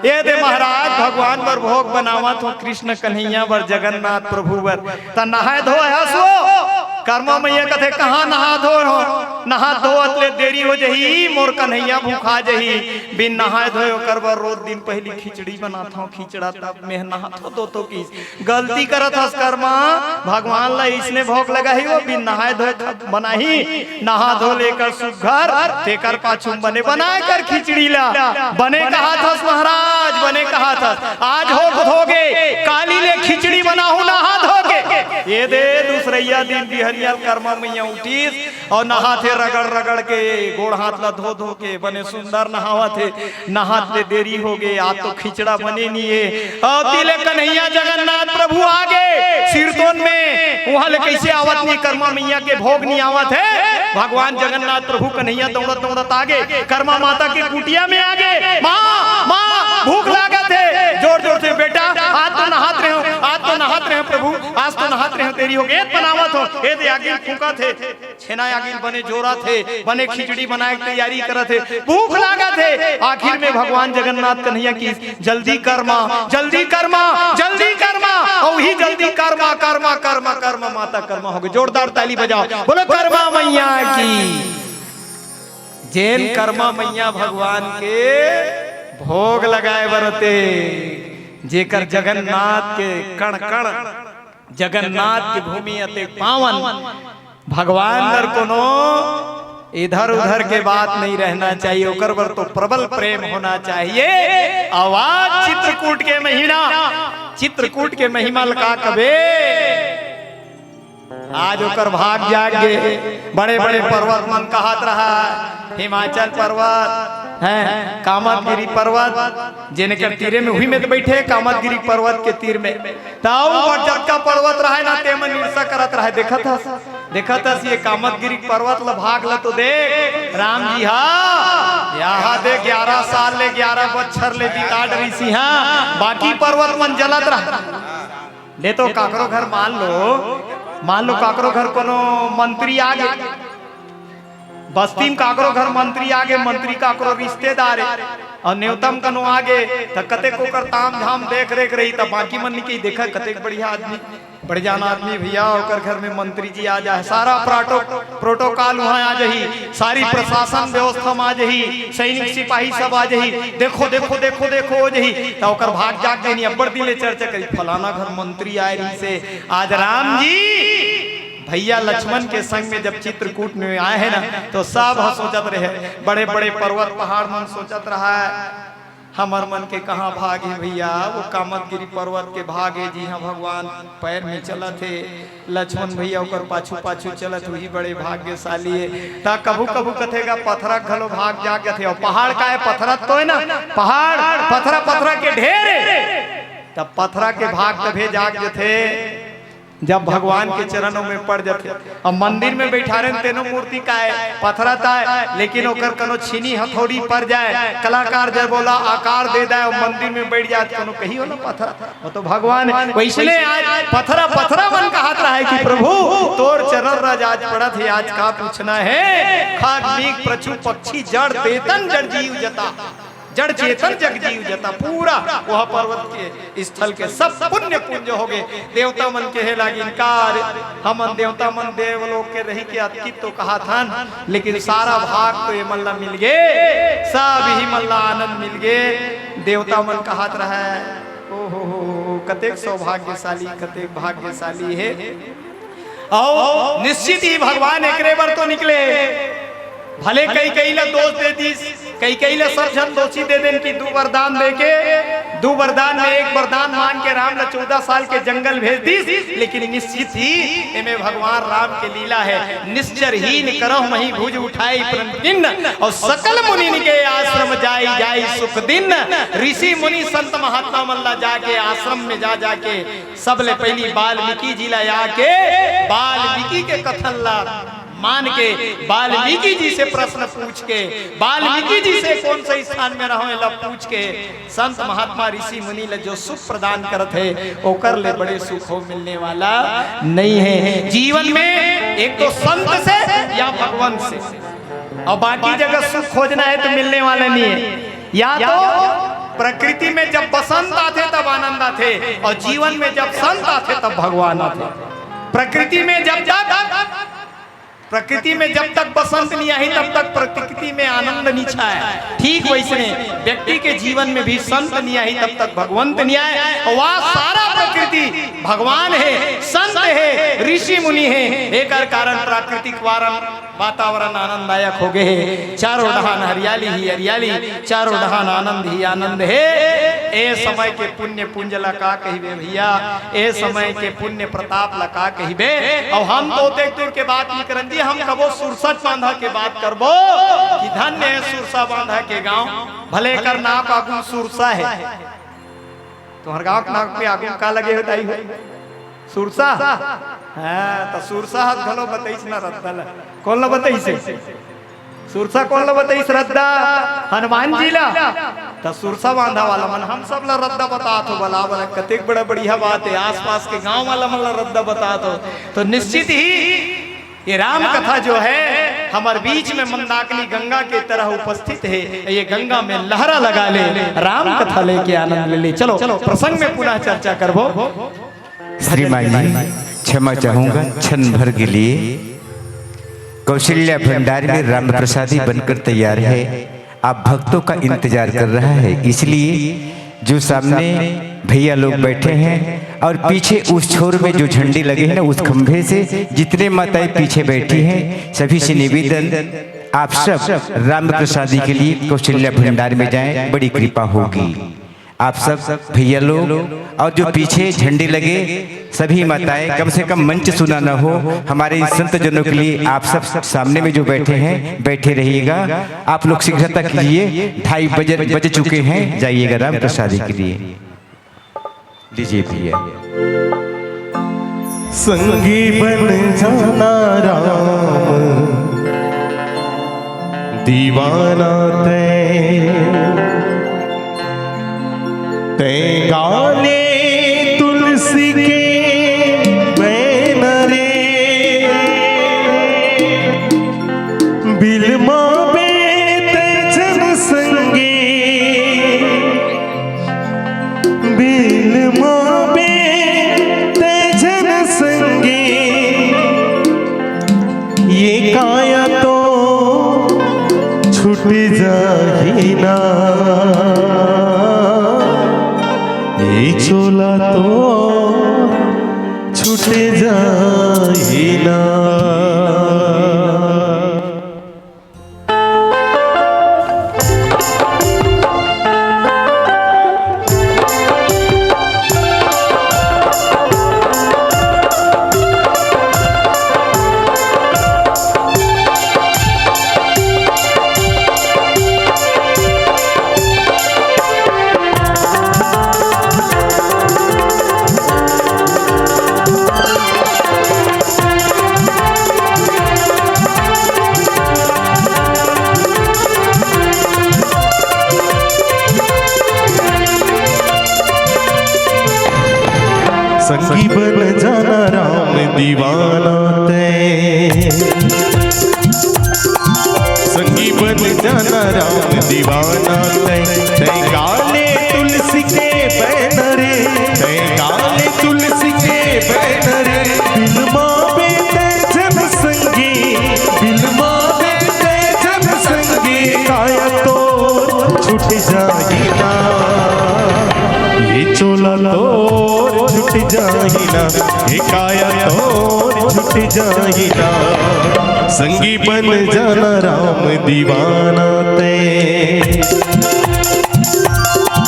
"ए दे महाराज, भगवान बर भोग बनावत हँव, कृष्ण कन्हैया बर, जगन्नाथ प्रभु बर।" "त नहाए धोए हस वो?" करमा मैया कथे, "कहाँ नहा धोए हँव, नहा धोवत ले देरी हो जही, मोर कन्हैया भूखा जही, बिन नहाए धोए ओकर बर रोज दिन पहिली खिचड़ी बनात हँव, खिचड़ा तब मैं नहा धो तो किहिस।" गलती करत हस करमा, भगवान ल इसने भोग लगाही, वो बिन नहाए धोए ख-, बनाही, नहा धो लेकर सुग्घर, तेकर पाछू बने बनाए कर खिचड़ी ला। बने कहत हस महाराज, बने कहत हस, आज हो धोगे, काली ले खिचड़ी बनाहूँ नहा धो के। ए दे दूसरइया दिन बिहनिया करमा मैया उठिस, अउ नहाथे रगड़ रगड़ के, गोड़ हाथ ला धो धो के, बने सुंदर नहावत हे। नहात ले देरी होगे, आज तो खिचड़ा बने नइ हे। अउ तिले कन्हैया जगन्नाथ प्रभु आगे सिरतोन में, उहाँ ले कइसे आवत नइ, करमा मैया के भोग नइ आवत हे। भगवान जगन्नाथ प्रभु कन्हैया दौड़त दौड़त आगे, करमा माता के कुटिया में आगे। "माँ, माँ, भूख लागत हे।" जोर जोर से, "बेटा, आज तो नहात रहेंव, आज तो नहात रहेंव प्रभु, आज तो नहात रहेंव, देरी होगे, बनावत हँव।" ए दे आगी फूँकत हे। छेना आगिल बने जोरत हे, बने खिचड़ी बनाए के तैयारी करत हे, भूख लागत हे। आखिर में भगवान जगन्नाथ कन्हैया किहिस, "जल्दी करमा, जल्दी करमा, जल्दी करमा।" अउ ही जल्दी करमा, करमा, करमा, करमा, माता करमा होगे। जोरदार ताली बजाओ, बोलो करमा मैया की। जेन करमा मैया भगवान के भोग लगाए बर अते, जेकर जगन्नाथ के कण कण, जगन्नाथ की भूमि अतेक पावन, भगवान बर कोनो इधर उधर के बात नहीं रहना चाहिए, ओकर बर तो प्रबल प्रेम होना चाहिए। अउ आज चित्रकूट के महीना, चित्रकूट के महिमा ल का कबे, आज ओकर भाग जाग गे। बड़े बड़े पर्वत मन कहत रहा, हिमाचल पर्वत, हैं, कामतगिरी पर्वत, जेने कर तीरे में, उही में तो बैठे, कामतगिरी पर्वत के तीर में। त अउ बड़ जतका पर्वत रहे ना, ते मन ईर्षा करत रहे, देखत हस, देखत हस ये कामदगिरी पर्वत ल, भाग ल तो देख, राम जी हा यहाँ दे ग्यारह साल ले, ग्यारह बच्छर ले बिता डरिस हा, बाकी पर्वत मन जलत रहा। ले तो काकरो घर मान लो, मान लो काकरो घर कोनो मंत्री आ गे, बस्ती में काकरो घर मंत्री आ गे, मंत्री काकरो रिश्तेदार हे, अउ नेवता म कनो आ गे, त कतेक ओकर ताम झाम देख रेख रही, त बाकी मन निकली देखा कतेक बढ़िया आदमी, बड़े जान आदमी भैया, ओकर घर में मंत्री जी आ जाए, सारा प्रोटो-, प्रोटोकॉल वहाँ आ जाही, सारी प्रशासन व्यवस्था में आ जाही, सैनिक सिपाही सब आ जाही, देखो, देखो, देखो, देखो हो जाही, त ओकर भाग जाग जाही, अब्बड़ दिन ले चर्चा करी, फलाना घर मंत्री आए रहिसे, आज राम जी भैया लक्ष्मण के संग में जब चित्रकूट में आए हे ना, तो सब ह सोचत रहे, बड़े-बड़े पर्वत पहाड़ मन सोचत रहा है, हमर मन के कहाँ भाग हे भैया, वो कामदगिरी पर्वत के भाग हे, जिहाँ भगवान पैर में चलत हे, लक्ष्मण भैया ओकर पाछू-पाछू चलत, वही बड़े भाग्यशाली हे। त कभू-कभू कथे गा, पथरा घलो भाग जाग जाथे, अउ पहाड़ का हे, पथरा तो हे ना, पहाड़, पथरा, पथरा के ढेर हे, त पथरा के भाग तभे जाग जथे, जब भगवान के चरणों में पड़ जाथे। अब मंदिर में बैठा रहे तेनो मूर्ति का हे, पथरा त हे, लेकिन ओकर कनो छीनी हथौड़ी पड़ जाए, कलाकार जय बोला आकार दे दे, अउ मंदिर में बैठ जाए, कनो कही हो ना पथरा, वो तो भगवान हे। वैसने आज पथरा पथरा मन कहत रहा है कि प्रभु, तोर चरण रज आज पड़त हे, आज का पूछना हे, खाग मीग प्रचु पक्षी जड़ चेतन जड़ जीव जता, जड़ चेतन जग जीव जता, पूरा वह पर्वत के स्थल के सब पुण्य पुंज हो गे। देवता मन कहे लागिन, "का रे, हमन देवता मन देवलोक के रही के अतकित तो कहत हन, लेकिन सारा भाग तो ये मन ला मिल गे, सब ही मन ला आनंद मिल गे।" देवता मन कहत रहे, "ओ हो हो हो, कतेक सौभाग्यशाली, कतेक भाग्यशाली हे।" अउ निश्चित ही भगवान एकरे बर तो निकले, भले कई कई ला दोष दे दिस, कई कई ला सब झन दोषी दे देन कि दू वरदान दे के, दू वरदान में एक वरदान मांग के राम ला चौदह साल के जंगल भेज दिस, लेकिन निश्चित ही एमे भगवान राम के लीला हे। निश्चर हीन करहु मही भुज उठाई प्रण कीन, अउ सकल मुनिन के आश्रम जाई जाई सुख दिन। ऋषि मुनि संत महात्मा मन ला जाके आश्रम में जा जाके सबले पहिली वाल्मीकि जी ला आके वाल्मीकि के कथन ला मान के, वाल्मीकि जी से प्रश्न पूछ के, वाल्मीकि जी से कौन से स्थान में रहो, एला पूछ के, संत महात्मा ऋषि मुनि ला जो सुख प्रदान करत हे, ओकर ले बड़े सुख हो मिलने वाला नहीं हे जीवन में। एक तो संत से या भगवान से, अउ बाकी जगह सुख खोजना हे तो मिलने वाला नहीं हे। या तो प्रकृति में जब बसंत आथे तब आनंद आथे, अउ जीवन में जब संत आथे तब भगवान आथे। प्रकृति में जब तक, प्रकृति में जब तक बसंत नहीं आही तब तक प्रकृति में आनंद नहीं छाए। ठीक वैसने व्यक्ति के जीवन में भी संत नहीं आही तब तक भगवंत नहीं आए। अउ वह सारा प्रकृति भगवान हे, संत हे, ऋषि मुनि हे, एकर कारण प्राकृतिक वारन वातावरण आनंददायक हो गे हे। चारों डहान हरियाली ही हरियाली, चारों डहान आनंद ही आनंद हे। ए समय के पुण्य पुंज ला का कहिबे भैया, ए समय के पुण्य प्रताप ला का कहिबे। अउ हम तो ओतेक दूर के बात नहीं करन जी, हम कबो सुरसा बांधा के बात करबो कि धन्य हे सुरसा बांधा के गांव, भले एकर नाम आगू सुरसा हे। तुम्हर गांव के नाम के आगू का लगे हो दाई हो? सुरसा। हाँ, त सुरसा हस घलो बतइस ना रद्दा ला। कोन ला बतइस हे? सुरसा कोन ला बतइस? रद्दा हनुमान जी ला। त सुरसा बांधा वाला मन हम सब ला रद्दा बतात हो, बला बला, कतेक बड़ा बढ़िया बात हे। आसपास के गांव वाला मन ला रद्दा बतात हो, तो निश्चित ही ये राम कथा जो है हमर बीच में मंदाकिनी गंगा के तरह उपस्थित हे। ये गंगा में लहरा लगा ले, राम कथा लेके आनंद ले ले। चलो, प्रसंग में पुनः चर्चा करबो। श्रीमान जी, क्षमा चाहूंगा, क्षण भर के लिए कौशल्या भंडार में राम प्रसादी बनकर तैयार है। आप भक्तों का इंतजार कर रहा है, इसलिए जो सामने भैया लोग बैठे हैं और पीछे उस छोर में जो झंडे लगे हैं ना, उस खंभे से जितने माताएं पीछे बैठी हैं, सभी से निवेदन, आप सब राम प्रसादी के लिए कौशल्या भंडार में जाएं, बड़ी कृपा होगी। आप सब भैया लोग और जो पीछे झंडे लगे, सभी माताएं, कम से कम मंच सुना न हो, हमारे इन संत जनों के लिए आप सब सामने में जो बैठे हैं, बैठे रहिएगा। आप लोग शीघ्रता कीजिए, ढाई बज, बज चुके हैं, जाइएगा राम प्रसादी के लिए। लीजिए भैया। संगी बन जाना राम दीवाना तैं, तैं गा ले तुलसी के बैन रे। बिलमाबे तैं झन संगी, बिलमाबे तैं झन संगी, ये काया तो छूट जाही ना, ये चोला तो छूट जाही ना। संगी बन जाना राम दीवाना तैं, संगी बन जाना राम दीवाना तैं, तैं गा ले तुलसी के बैन रे, तैं गा ले तुलसी के बैन रे। बिलमाबे तैं झन संगी, बिलमाबे तैं झन संगी, काया तोर छूट जाही ना, ये चोला तोर छूट जाही ना, ये काया तोर छूट जाही ना। संगी बन जाना राम दीवाना तैं,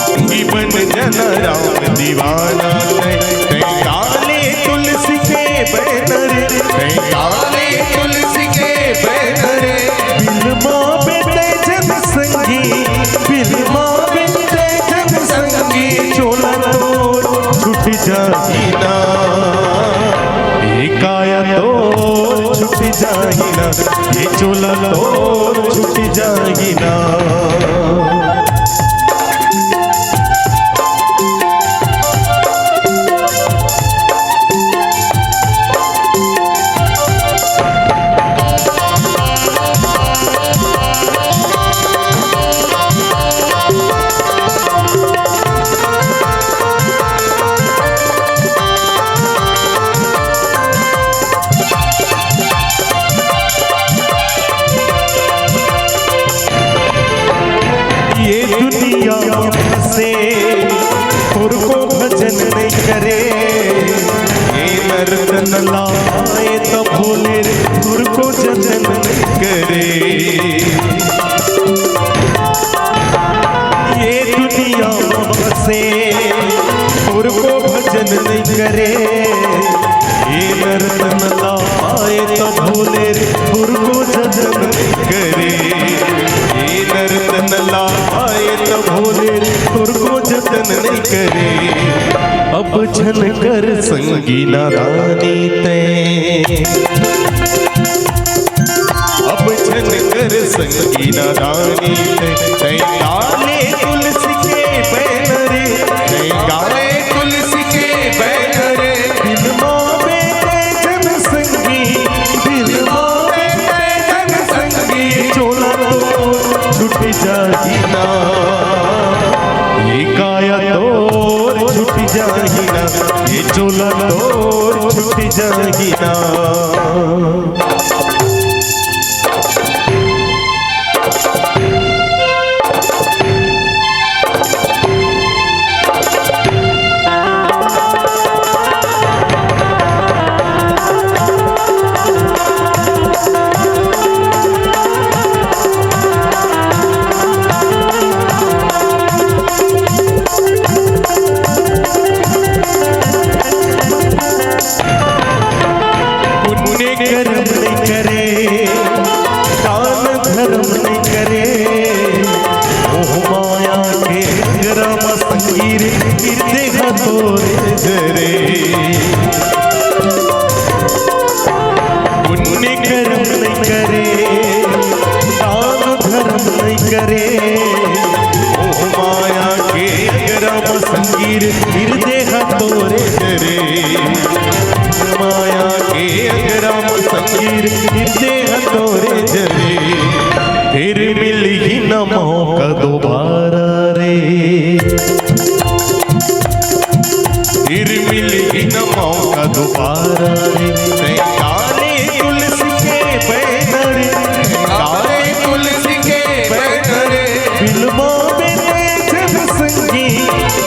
संगी बन जाना राम दीवाना तैं, तैं गा ले तुलसी के बैन रे, तैं गा ले तुलसी के बैन रे। बिलमाबे तैं झन संगी, बिलमाबे तैं झन संगी, चोला तोर छूट जाही ना, ये काया तोर छूट जाही ना, ये चोला तोर छूट जाही ना। ये दुनिया से उनको भजन नहीं करे, ये नर तन लाए तो भोले उनको जतन नहीं करे। ये दुनिया से उनको भजन नहीं करे, ये नर तन लाए तो भोले उनको जतन नहीं करे, ये नर तन लाए तो भोले उनको जतन नहीं करे। अब झन कर संगी नादानी तैं, अब झन कर संगी नादानी तैं, तैं गा ले तुलसी के बैन रे, तैं गा ले तुलसी के बैन रे। बिलमाबे तैं झन संगी, बिलमाबे तैं झन संगी, चोला तोर छूट जाही ना, ये काया तोर छूट जाही ना, ये चोला तोर छूट जाही ना। पुण्य कर्म नहीं करे, दान धर्म नहीं करे, मोह माया के चंद्रमा संगीर किते तोरे जरे। माया के अंगरा म संगी रे, देह तोरे जरे, फिर मिलही न मौका दोबारा रे, फिर मिलही न मौका दोबारा रे। तैं काले तुलसी के बैनर, काले तुलसी के बैनर, बिलमो बेटे जन संगी,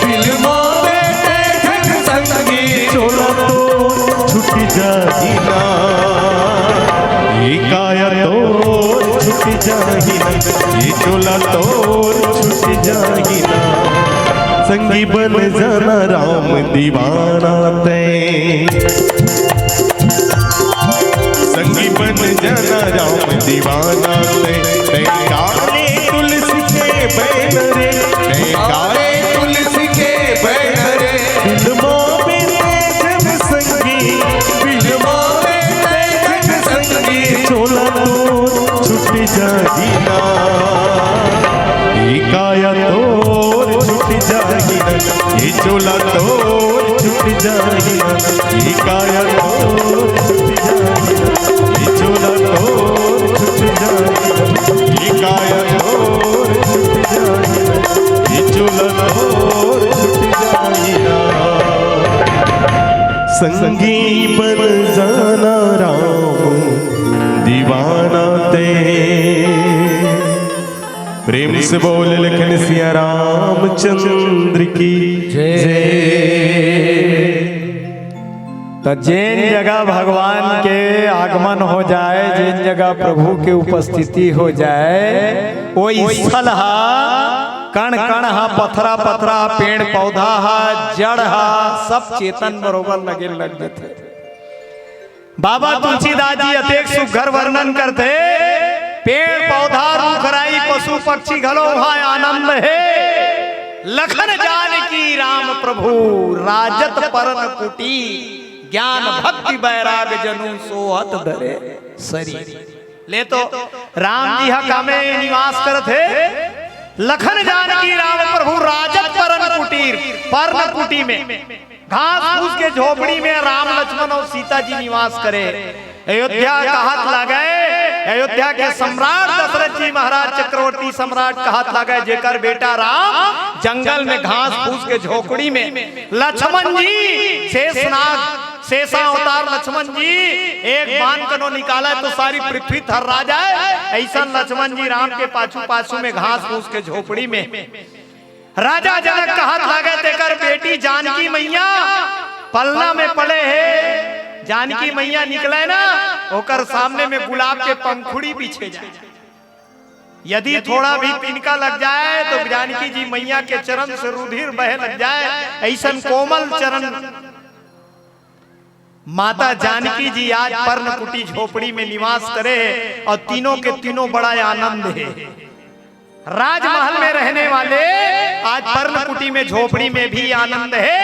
बिलमो बेटे जन संगी, चोला तो छूट जाही ना, ये काया तो छूट जाही ना, ये चोला तो छूट जाही ना। संगी बन जाना राम दीवाना तैं, संगी बन जाना राम दीवाना तैं, तैं काले तुलसी के बैनर, तैं काले तुलसी के बैनर, बिलमो बेटे जन संगी, बिलमो बेटे जन संगी, चोला तो छूट जाही ना, ये काया तो छूट जाही ना, ये चोला तो छूट जाही ना, ये काया तो छूट जाही ना, ये चोला तो छूट जाही ना, ये काया तो छूट जाही ना, ये चोला तो छूट जाही ना। संगी बन जाना राम दीवाना तैं। प्रेम से बोल लखन सिया रामचंद्र की जय। जय। त जेन जगह भगवान के आगमन हो जाए, जेन जगह प्रभु के उपस्थिति हो जाए, वो स्थल हा, कण कण हा, पथरा पथरा, पेड़ पौधा हा, जड़ हा, सब चेतन बरोबर लगे लग जथे। बाबा तुलसीदास जी अतेक सुघर वर्णन करथे, पेड़ पौधा, रूख राई, पशु पक्षी घलो उहाँ आनंद हे। लखन जानकी राम प्रभु राजत परन कुटी, ज्ञान भक्ति बैराग जनु सोहत धरे शरीर। ले तो राम जी हा कामे निवास करत हे, लखन जानकी राम प्रभु राजत परन कुटीर, परन कुटी में घास फूस के झोपड़ी में राम लक्ष्मण अउ सीता जी निवास करे। अयोध्या कहत लागय, अयोध्या के सम्राट दशरथ जी महाराज चक्रवर्ती सम्राट कहत लागय, जेकर बेटा राम जंगल में घास फूस के झोपड़ी में, लक्ष्मण जी शेषनाग, शेषावतार लक्ष्मण जी एक बाण कनो निकालय तो सारी पृथ्वी थर्रा जाय। अइसन लक्ष्मण जी राम के पाछू पाछू में घास फूस के झोपड़ी में राजा जनक कहत लागय, तेकर बेटी जानकी मैया पलना में पले हे। जानकी मैया निकले ना, ओकर सामने में गुलाब के पंखुड़ी बिछे जाय। यदि थोड़ा भी तिनका लग जाय तो जानकी जी मैया के चरण से रुधिर बहे लग जाय। अइसन कोमल चरण माता जानकी जी आज पर्णकुटी झोपड़ी में निवास करे हे अउ तीनों के तीनों बड़ा आनंद हे। राजमहल में रहने वाले आज पर्णकुटी में झोपड़ी में भी आनंद हे।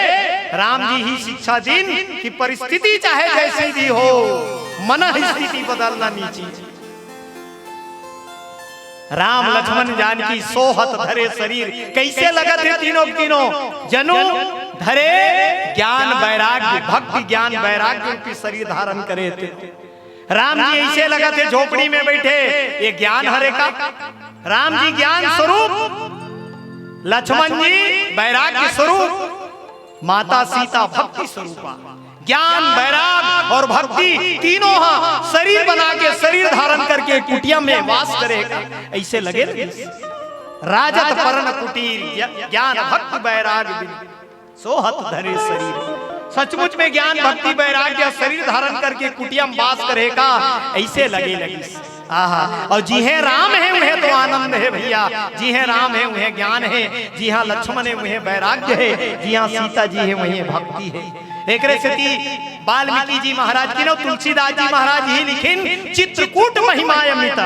राम जी ही शिक्षा दिन कि परिस्थिति चाहे जैसी भी हो, मन स्थिति बदलना नी चाहिए। राम लक्ष्मण जानकी सोहत धरे शरीर, कइसे लगत हे तीनों तीनों जनु धरे ज्ञान वैराग्य, भक्ति ज्ञान वैराग्य रूपी शरीर धारण करे थे। राम जी अइसे लगत हे झोपड़ी में बइठे, ये ज्ञान हरे का? राम जी ज्ञान स्वरूप, लक्ष्मण जी वैराग्य स्वरूप, माता सीता भक्ति स्वरूपा। ज्ञान, वैराग अउ भक्ति तीनों हा शरीर बना के, शरीर धारण करके कुटिया में वास करे का, अइसे लगे लगे। राजत परन कुटीर, ज्ञ-, ज्ञान भक्ति वैराग बिन सोहत धरे शरीर। सचमुच में ज्ञान भक्ति वैराग्य शरीर धारण करके कुटिया में वास करे का, अइसे लगे लगिस। आहा, अउ जिहें राम हे उहें तो आनंद हे भइया, जिहें राम हे उहें ज्ञान हे, जिहां लक्ष्मण हे उहें वैराग्य हे, जिहां सीता जी हे उहें भक्ति हे। एकरे सेती वाल्मीकि जी महाराज किहिन, तुलसीदास जी महाराज ही लिखिन, चित्रकूट महिमा अमिता।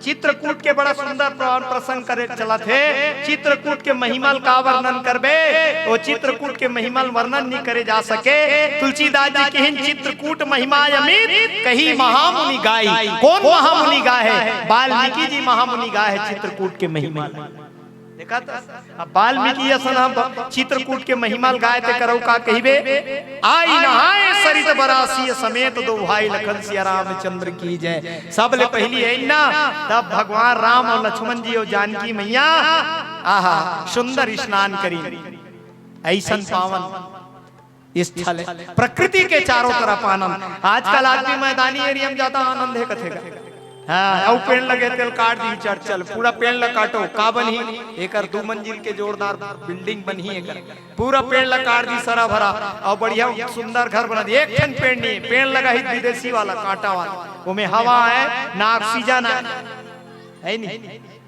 चित्रकूट के बड़ा सुंदर प्र-, प्रसंग करे चलत हे। चित्रकूट के महिमा ल का वर्णन करबे, वो चित्रकूट के महिमा ल वर्णन नी करे जा सके। तुलसीदास जी किहिन, चित्रकूट महिमा अमित, कही महामुनि गाई। कोन महामुनि गाहे? वाल्मीकि जी महामुनि गाहे चित्रकूट के महिमा। का त-, अब वाल्मीकि असन हम चित्रकूट के महिमा ल गाय ते करौ का कहिबे, आई नहाए सरित बरासी समेत दो भाई लखन सिया रामचंद्र की जय। सबले पहिली है ना, तब भगवान राम और लक्ष्मण जी और जानकी मैया, आहा, सुंदर स्नान करी, ऐसन पावन स्थल है, प्रकृति के चारों तरफ आनंद। आजकल आदमी मैदानी एरिया में जाता, आनंद है कथे का। हाँ, अउ पेड़ लगे तेल काट दी, चल चल, पूरा पेड़ ल काटो, का बनही? एकर दू मंजिल के जोरदार बिल्डिंग बनही एकर, पूरा पेड़ ल काट दी सरा भरा, अउ बढ़िया सुंदर घर बना दी। एक ठन पेड़ नहीं, पेड़ लगा ही विदेशी वाला, कांटा वाला, ओमे हवा है ना, ऑक्सीजन है, है नहीं।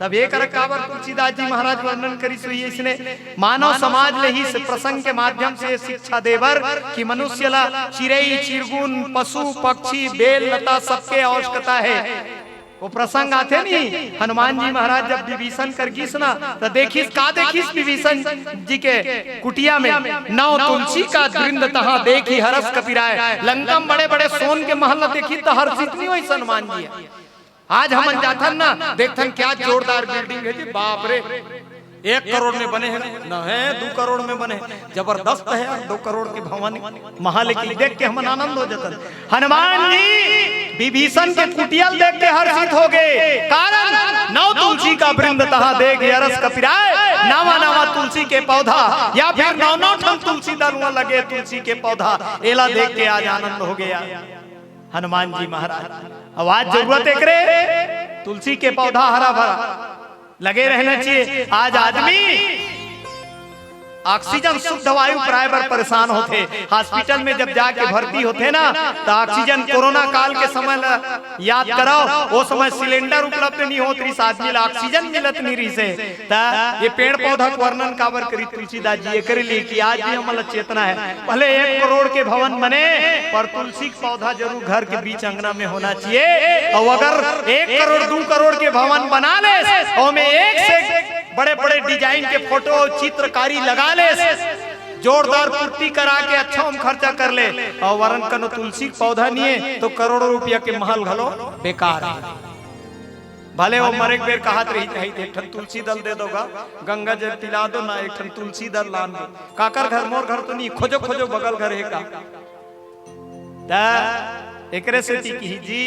तब एकर काबर तुलसीदास जी महाराज वर्णन करिस होही इसने, मानव समाज ले ही इस प्रसंग के माध्यम से शिक्षा देबर कि मनुष्य ला चिरई, चिरगुन, पशु, पक्षी, बेल, लता सबके आवश्यकता है। वो प्रसंग आथे नहीं, हनुमान जी महाराज जब विभीषण कर गिस ना, त देखिस, का देखिस विभीषण जी के कुटिया में? नौ तुलसी का वृंद तहाँ देखि हरष कपि राय। लंका में बड़े-बड़े सोन के महल ला देखिस त हर्षित नहीं होइस हनुमान जी। आज हमन जाथन ना, देखथन क्या जोरदार बिल्डिंग है जी, बाप रे, एक करोड़ में बने हैं ना, है दू करोड़ में बने हैं, जबरदस्त है यार, दू करोड़ के भवन, महल की देख के हमन आनंद हो जाथन। हनुमान जी विभीषण के कुटिया ल देख के हर्षित हो गए, कारण नौ तुलसी का वृंद तहाँ देखि हरष कपि राय, नवा नवा तुलसी के पौधा या फिर नौ नौ ठन तुलसी दल वहाँ लगे, तुलसी के पौधा, एला देख के आज आनंद हो गया हनुमान जी महाराज। अब आज जरूरत एकरे, तुलसी के पौधा हरा भरा लगे रहना चाहिए। आज आदमी ऑक्सीजन, शुद्ध वायु पाए बर परेशान होथे। हॉस्पिटल में जब जाके भर्ती होथे ना, त ऑक्सीजन, कोरोना काल के समय ल याद करव, वो समय सिलेंडर उपलब्ध नहीं होत रिहिस, आदमी ला ऑक्सीजन मिलत नहीं रिहिस हे। त ये पेड़ पौधा के वर्णन काबर करी तुलसीदास जी? एकरे लिए कि आज भी हमन ला चेतना है, भले एक करोड़ के भवन बने, पर तुलसी के पौधा जरूर घर के बीच अंगना में होना चाहिए। और अगर एक करोड़, दू करोड़ के भवन बना ले, ओमे एक से एक बड़े-बड़े डिजाइन के फोटो, चित्रकारी लगा ले, जोरदार पुट्टी करा के अच्छा ओम खर्चा कर ले, और वरन कनो तुलसी के पौधा नहीं है, तो करोड़ों रुपया के महल घलो बेकार है। भले वो मरे के बेर कहत रही, "एक ठन तुलसी दल दे दो गा, गंगा जल पिला दो ना, एक ठन तुलसी दल लान दो।" काकर घर? मोर घर तो नहीं, खोजो, खोजो, बगल घर है का? त एकरे सेती किही जी,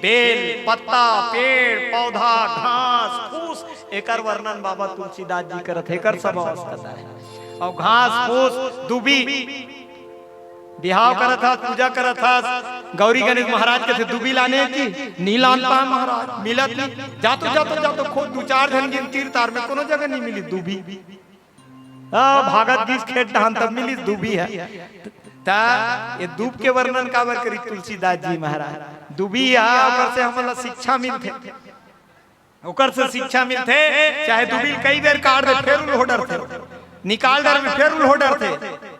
बेल, पत्ता, पेड़, पौधा, घास, फूस, एकर वर्णन बाबा तुलसीदास जी करत हे, एकर सब आवश्यकता है। और घास, फूस, दूबी, बिहाव करत हस, पूजा करत हस, गौरी गणेश महाराज कथे दूबी लाने कि नी लान पाए महाराज, मिलत नहीं। जातो, जातो, जातो, खोज दू चार झन गिन तीर तार में कोनो जगह नहीं मिली दूबी। आ, भागत गिस खेत डहान तब मिलिस दूबी है। त ये दूब के वर्णन काबर करी तुलसीदास जी महाराज? दूबी है, ओकर से हमन ला शिक्षा मिलथे, ओकर से शिक्षा मिलथे। चाहे दूबी ल कई बेर काट दे, फेर उल्हो डरथे, निकाल डर में फेर उल्हो डरथे।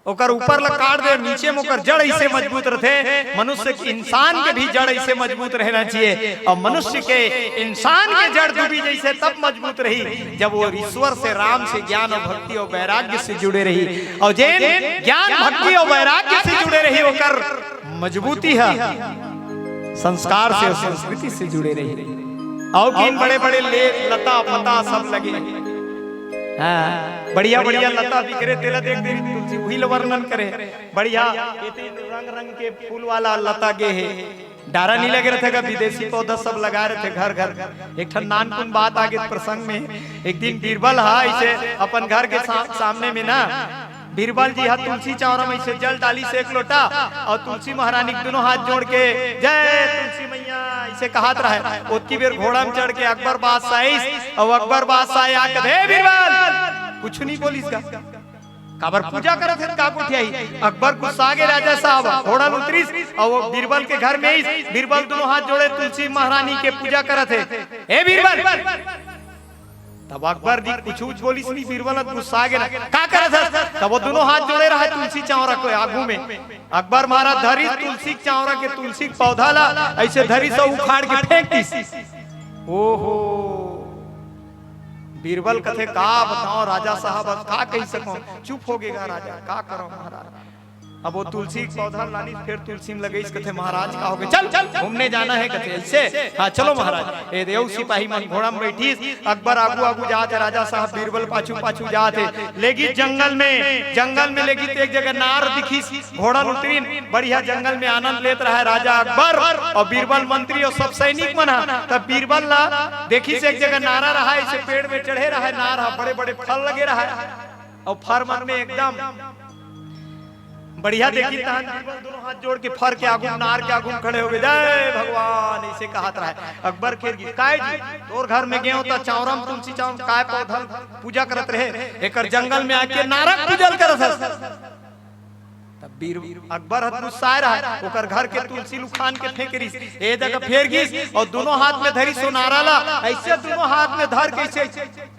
ओकर ऊपर ला काट दे, नीचे में ओकर जड़ ऐसे मजबूत रथे। मनुष्य के, इंसान के भी जड़ ऐसे मजबूत रहना चाहिए। और मनुष्य के, इंसान के जड़ दूबी जैसे तब मजबूत रही, जब वो ईश्वर से, राम से ज्ञान और भक्ति और वैराग्य से जुड़े रही। और जेन ज्ञान, भक्ति और वैराग्य से जुड़े रही, ओकर मजबूती है संस्कार से और संस्कृति से जुड़े रही। और किन बड़े-बड़े ले, लता पता सब लगे। हाँ, बढ़िया-बढ़िया लता बिखरे, तेला देख दे तुलसी, वही ल वर्णन करे। बढ़िया, एती रंग-रंग के फूल वाला लता गे हे। डारा नी लगे रथे गा, विदेशी पौधा सब लगा रथे घर-घर। एक ठन नानकुन बात आगे प्रसंग में, एक दिन बीरबल हा ऐसे अपन घर के सा-, सामने में ना, बीरबल जी हा तुलसी चौरा में ऐसे जल डालिस एक लोटा, और तुलसी महारानी के दोनों हाथ जोड़ के, "जय तुलसी मैया," ऐसे कहत रहे। ओतकी बेर घोड़ा में चढ़ के अकबर बादशाह आइस, और अकबर बादशाह आके, "हे बीरबल," कुछ नहीं बोलिस गा। काबर पूजा करत हे, का गोठियाही? अकबर गुस्सा गे, राजा साहब, घोड़ा ल उतरिस, और वो बीरबल के घर में आइस, बीरबल दोनों हाथ जोड़े तुलसी महारानी के पूजा करत हे। "ए बीरबल," तब अकबर जी कुछ बोलिस नहीं, बीरबल गुस्सा गे ना, "का करत हस?" तब वो दोनों हाथ जोड़े रहा तुलसी चौरा के आगू में। अकबर महाराज धरिस तुलसी के चौरा के, तुलसी के पौधा ला ऐसे धरिस, उखाड़ के फेंक दिस। ओहो, बीरबल कथे, "का बताओ राजा साहब, अब का कही सको?" चुप हो गेगा राजा, "का करो महाराज?" अब वो तुलसी के पौधा लानिस, फेर तुलसी में लगइस, कथे, "महाराज, का होगे?" "चल, चल, घूमने जाना है," कथे। "अइसे?" "हाँ, चलो महाराज।" ए दे, ओ सिपाही मन घोड़ा में बइठिस, अकबर आगू आगू जात हे, राजा साहब बीरबल पाछू पाछू जात हे। लेगिस जंगल में, जंगल में लेगिस त एक जगह नार दिखिस, घोड़ा ल उतरिन, बढ़िया जंगल में आनंद लेत रहय राजा अकबर अउ बीरबल मंत्री अउ सब सैनिक मन ह। तब बीरबल ला देखिस, एक जगह नारा रहय, अइसे पेड़ में चढ़े रहय, नार ह बड़े बड़े फर लगे रहय अउ फर मन में एकदम बढ़िया देखिस तहन बीरबल दुनों हाथ जोड़ के फर के आगू म, नार के आगू म खड़े होगे, "जय भगवान," अइसे कहत रहय। अकबर खेर गिस, "काय जी, तोर घर में गेंव त चांवरम तुलसी चांवरम काय पौधा ल पूजा करत रहे, एकर जंगल में आके नारा के पूजा ल करत हस।" तब बीर अकबर ह गुस्साए रहय, ओकर घर के तुलसी ल उखान के फेंके रिहिस, ए जगह फेर गिस अउ दुनों हाथ में धरिस ओ नारा ला, अइसे दुनों हाथ में धर के अइसे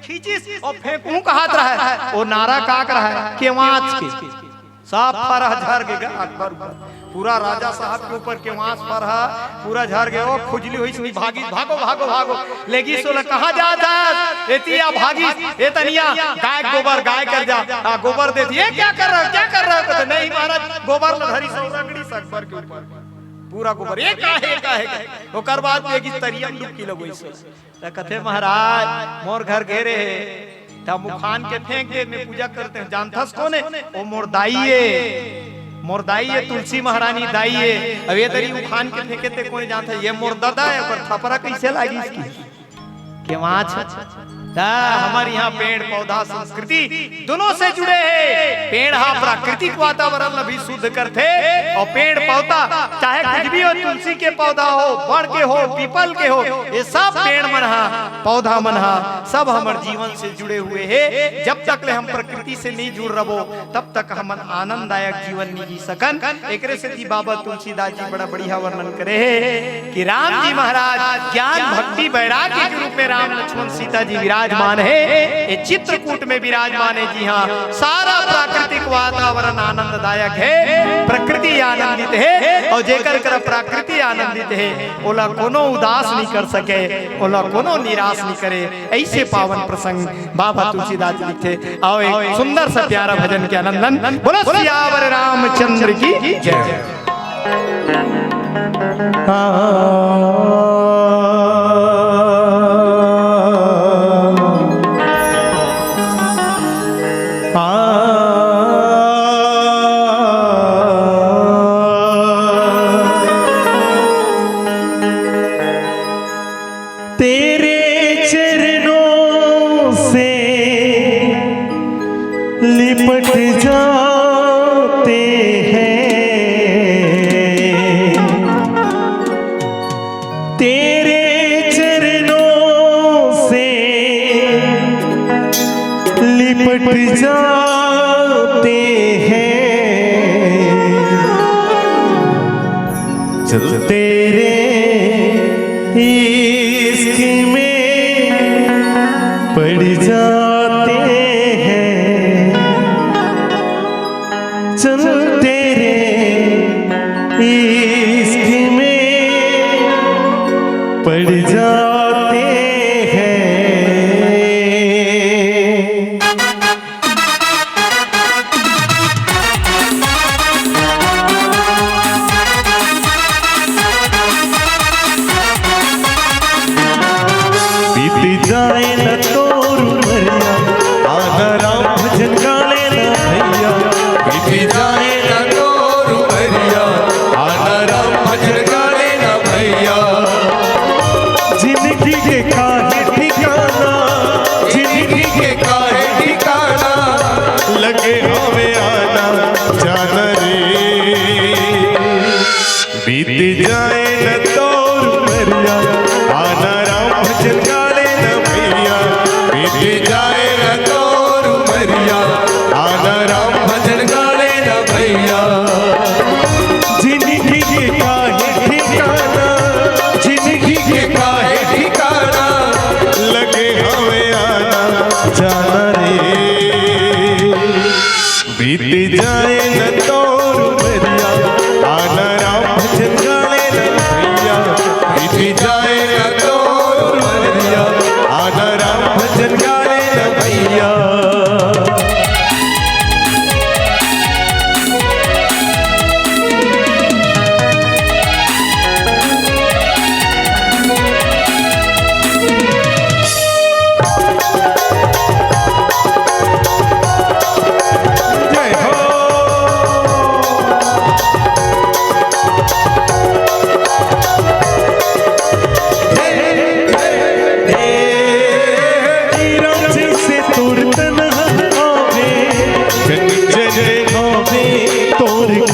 खींचिस अउ फेंकहूं कहत रहय। ओ नारा का के रहय? केवांच के। सब फर ह झर गे गा अकबर ऊपर, पूरा राजा साहब के ऊपर केवांच फर ह पूरा झर गे। ओ खुजली होइस, नि भागिस, "भागो, भागो, भागो।" लेगिस ओला, "कहां जात हस?" "एती आ," भागिस, "ए तनिया, गाय गोबर, गाय कर जा, आ, गोबर दे दी।" "ये क्या कर रहे हो, क्या कर रहे हो?" कथे, "नहीं महाराज, गोबर ल धरिस अउ रगड़िस अकबर के ऊपर, पूरा गोबर।" "ये का हे, का हे, का हे?" ओकर बाद लेगिस तरिया म डुबकी लगोइस। त कथे, "महाराज, मोर घर घेरे हे, त हम उखान के फेंक दे, मैं पूजा करते हैं।" "जानथस कोन हे?" "ओ मोर दाई ए, मोर दाई ए, तुलसी महारानी दाई ए। अब ए तरी उखान के फेंके ते कोन जानथे? ये मोर ददा ए, ओकर थपरा कइसे लागिस कि?" केवांच। त हमर इहां पेड़ पौधा संस्कृति दुनों से जुड़े हे। पेड़ हा प्राकृतिक वातावरण ल भी शुद्ध करथे अउ पेड़ पौधा चाहे कुछ भी हो, तुलसी के पौधा हो, बड़ के हो, पीपल के हो, ये सब पेड़ मन हा, पौधा मन हा, सब हमर जीवन से जुड़े हुए हे। जब तक ले हम प्रकृति से नहीं जुड़ रबो, तब तक हमन आनंददायक जीवन नहीं जी सकन। एकरे सेती बाबा तुलसीदास जी बड़ा बढ़िया वर्णन करे हे कि राम जी महाराज ज्ञान, भक्ति, वैराग्य के रूप में राम लक्ष्मण सीता जी विराजमान हे। ये चित्रकूट में विराजमान हे जी। हां, सारा प्राकृतिक वातावरण आनंददायक हे, प्रकृति आनंदित हे, अउ जेकर करा प्रकृति आनंदित हे, ओला कोनो उदास नहीं कर सके, ओला कोनो निराश नहीं करे। अइसे पावन प्रसंग बाबा तुलसीदास जी लिखथे। आओ, एक सुंदर सा प्यारा भजन के आनंद लन। बोलो सियावर रामचंद्र की जय। आ, आ, तेरे चरणों से लिपट जाते हैं, तेरे चरणों से लिपट जाते हैं, चल तेरे इश्क में पड़ जाते हैं, चल तेरे इश्क में पड़ जाते हैं। बीत जाए न तोर उमरिया, आना राम भजन गा लेना भैया। बीत जाए न तोर उमरिया, आना राम भजन गा लेना भैया। जिंदगी के काहे ठिकाना, जिंदगी के काहे ठिकाना, लगे हवे आना जाना रे। बीत जाए न तोर उमरिया, आना राम भजन गा लेना भैया। बीत जाए न तोर उमरिया, आना राम भजन गा लेना भैया। जिंदगी के काहे ठिकाना, जिंदगी के काहे ठिकाना, लगे हवे आना जाना रे। बीत जाए न तोर उमरिया, आना राम भजन गा लेना भैया। बीत जाए न तोर उमरिया, आना राम भजन गा लेना भैया।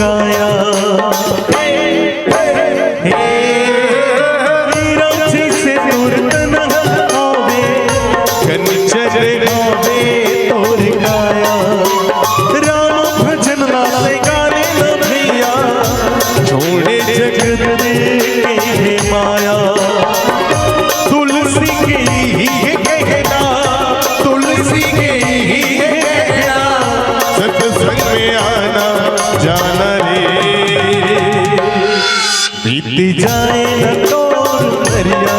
आया। हे, हे, हे, राम जइसे तोर तन हावे, कंचन हावे तोर काया। राम भजन ला तैं गाले न भैया, छोड़े जगत के हे माया। तुलसी के ही हे कहना, तुलसी के ही हे कहना, सत्संग में आना जाना रे। बीत जाए न तोर उमरिया,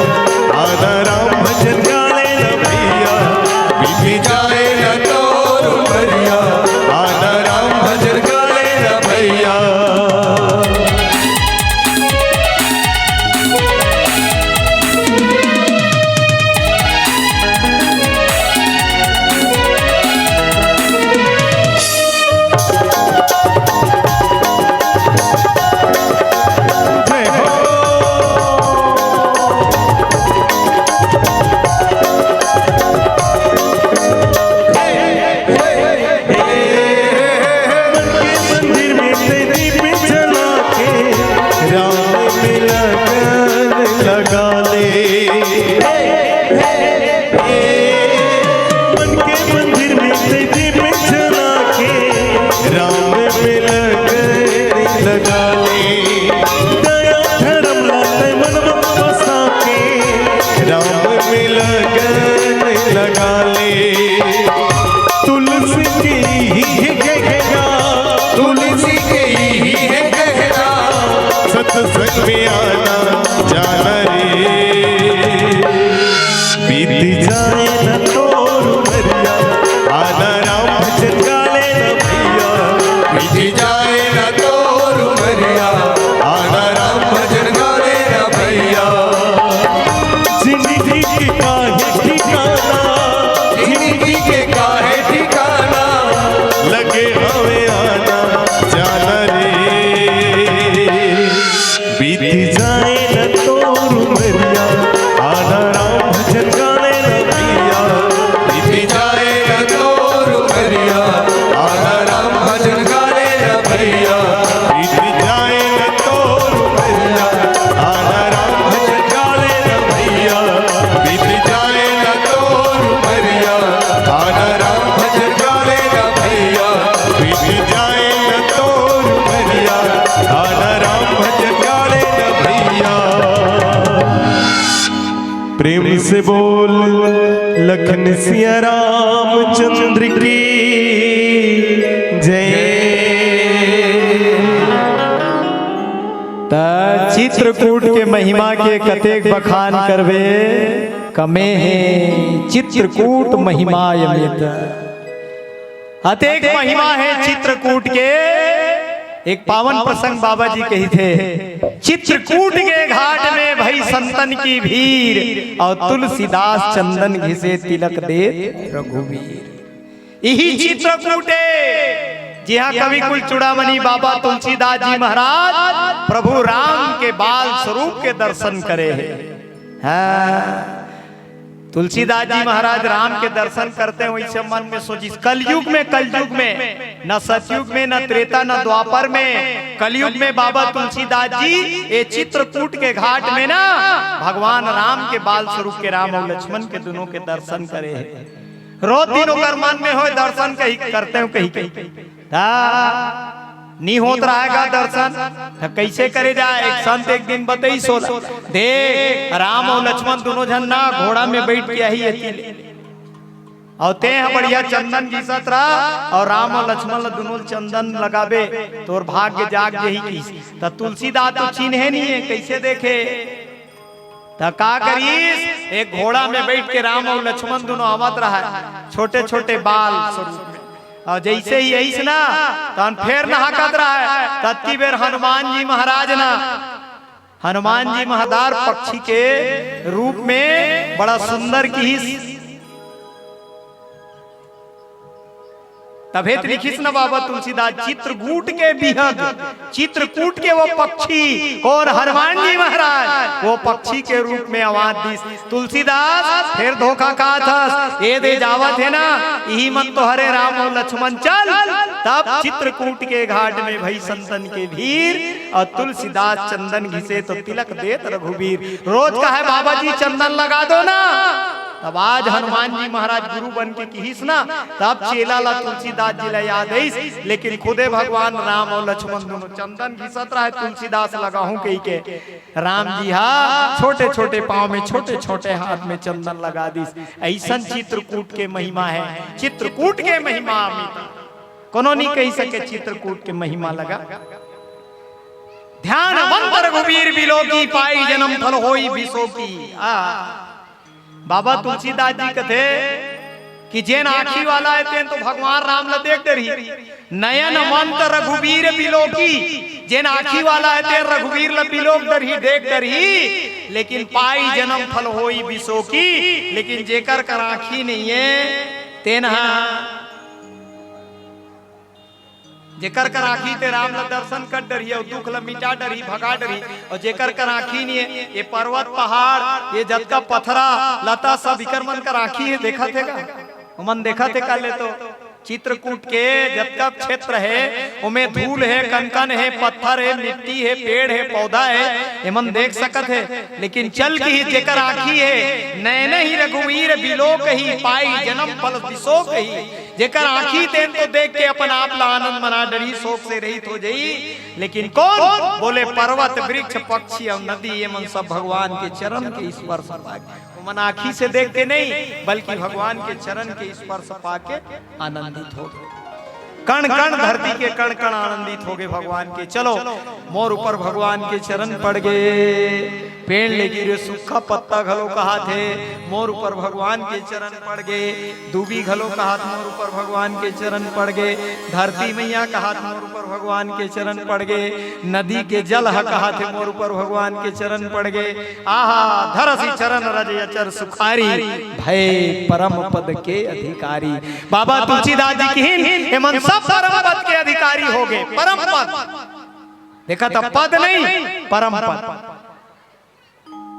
आना राम भजन गाले न भैया। बीत जाए न तोर उमरिया, आना राम भजन गाले न भैया। मंदिर में से दीप जला के राम में लगन लगा ले। मन के मंदिर में से दीप जला के राम में लगन लगा ले। दया धर्म ला तैं मन में बसा के राम में लगन लगा ले। तुलसी के ही हे कहना, तुलसी के ही हे कहना, सत्संग में आना जाना रे। बीत जाए न तोर उमरिया, आना राम भजन गाले न भैया। बीत जाए न तोर उमरिया, आना राम भजन गाले न भैया। जिंदगी के काहे ठिकाना, जिंदगी के काहे ठिकाना, लगे हवे आना जाना रे। बीत जाए न तोर उमरिया, आना राम भजन गाले न भैया। बीत जाए न तोर उमरिया, आना राम भजन गाले न भैया। बीत जाए न तोर उमरिया, आना राम भजन गाले न भैया। बीत जाए न तोर उमरिया, आना राम भजन गाले न भैया। बीत जाए न तोर उमरिया, आना राम भजन गाले न भैया। प्रेम से बोल लखन सिया रामचंद्र की जय। त चित्रकूट के महिमा के कतेक बखान करबे, कमे हे चित्रकूट महिमा अमित। अतेक महिमा हे चित्रकूट के। एक पावन प्रसंग बाबा जी कहिथे, चित्रकूट के घाट में भई संतन की भीड़, अउ तुलसीदास चंदन घिसे तिलक देत रघुवीर। इही चित्रकूट ए, जिहां कवि कुल चूड़ामणि बाबा तुलसीदास जी महाराज प्रभु राम के बाल स्वरूप के दर्शन करे हे। हां, तुलसीदास जी महाराज राम के दर्शन करते होइस मन में सोचिस, कलयुग में, कलयुग में, न सतयुग में, न त्रेता, न द्वापर में, कलयुग में बाबा तुलसीदास जी ए चित्रकूट के घाट में ना भगवान राम के बाल स्वरूप के राम अउ लक्ष्मण के दुनों के दर्शन करे हे। रोज दिन ओकर मन में होय दर्शन कही करते हो कही कही। ता नी होत रहेगा दर्शन, त कइसे करे जाय? एक संत एक दिन बतइस ओला, देख राम अउ लक्ष्मण दुनों झन ना घोड़ा में बइठ के आही एती ले। अउ तें ह बढ़िया चंदन घिसत रह अउ राम अउ लक्ष्मण ल दुनों ल चंदन लगाबे, तोर भाग्य जाग जही कहिस। त तुलसीदास तो चिन्हे नइ हे, कइसे देखे? त का करिस, एक घोड़ा में बइठ के राम अउ लक्ष्मण दुनों आवत रहय, छोटे-छोटे बाल स्वरूप में। अउ जइसे ही अइस ना, तहन फेर नहाकत रहय, तत्ती बेर हनुमान जी महाराज ना, हनुमान जी महादार पक्षी के रूप में बड़ा सुंदर किहिस। तभे त लिखिस न बाबा तुलसीदास, चित्रकूट के बिहग, चित्रकूट के वो पक्षी, कौन? हनुमान जी महाराज, वो पक्षी के रूप में आवाज दिस, "तुलसीदास, फेर धोखा खात हस, ए दे जावत हे ना, इही मन तो हरे राम अउ लक्ष्मण, चल।" तब चित्रकूट के घाट में भई संतन के भीड़ अउ तुलसीदास चंदन घिसे तो तिलक देत रघुबीर। रोज कहय, "बाबा जी, चंदन लगा दो ना।" तब आज हनुमान जी महाराज गुरु बन के किहिस ना, तब चेला ला तुलसीदास जी ला याद आइस, लेकिन खुदे भगवान राम अउ लक्ष्मण दोनों चंदन घिसत रहय, तुलसीदास लगाहूं कहिके। राम जी हा छोटे-छोटे पांव में, छोटे-छोटे हाथ में चंदन लगा दिस। अइसन चित्रकूट के महिमा हे, चित्रकूट के महिमा अमित। कोनो नहीं कहि सके चित्रकूट के महिमा लगा। ध्यानवंत रघुबीर बिलोकी, पाई जनम फल होई बिसोकी। आ, बाबा तुलसीदास जी कथे कि जेन आँखी वाला हे, तेन तो भगवान राम ला देख डरही। नयनवंत रघुबीर बिलोकी, जेन आँखी वाला हे, तेन रघुबीर ला बिलोक डरही, देख डरही, लेकिन पाई जनम फल होई बिसोकी, लेकिन जेकर कर आँखी नइये, तेन हा जेकर कर आँखी ते राम ला दर्शन कर डरही अउ दुख ला मिटा डरही, भगा डरही। अउ जेकर कर आँखी नइये, ये पर्वत पहाड़, ये जतका पथरा लता सब इकर मन कर आँखी हे, देखत हे का? ओमन देखत हे का ले तो? चित्रकूट के जतका क्षेत्र हे, ओमे धूल हे, कनकन हे, पत्थर हे, मिट्टी हे, पेड़ हे, पौधा हे, एमन देख सकत हे। लेकिन चल किहिस जेकर आँखी हे, नयनहि रघुबीर बिलोकही, पाई जनम फल बिसोकही। जेकर आँखी तेन तो देख के अपन आप ला आनंद मना डरही, शोक से रहित हो जही। लेकिन कौन? बोले पर्वत, वृक्ष, पक्षी अउ नदी, ये मन सब भगवान के चरण के स्पर्श पाके, वो मन आँखी से देख के नहीं, बल्कि भगवान के चरण के स्पर्श पाके आनंदित हो गे। कण कण धरती के कण कण आनंदित हो गे भगवान के। चलो, मोर ऊपर भगवान के चरण पड़ गे। पेड़ ले गिरे सूखा पत्ता घलो कहात हे, मोर ऊपर भगवान के चरण पड़ गे। दूबी घलो कहात, मोर ऊपर भगवान के चरण पड़ गे। धरती मैया कहात, मोर ऊपर भगवान के चरण पड़ गे। नदी के जल ह कहात हे, मोर ऊपर भगवान के चरण पड़ गे। आहा, धरसी चरण रज अचर सुखारी, भय परम पद के अधिकारी। बाबा तुलसीदास जी किहिन, एमन सब परम पद के अधिकारी हो गे। परम पद, देखा त पद नहीं, परम पद।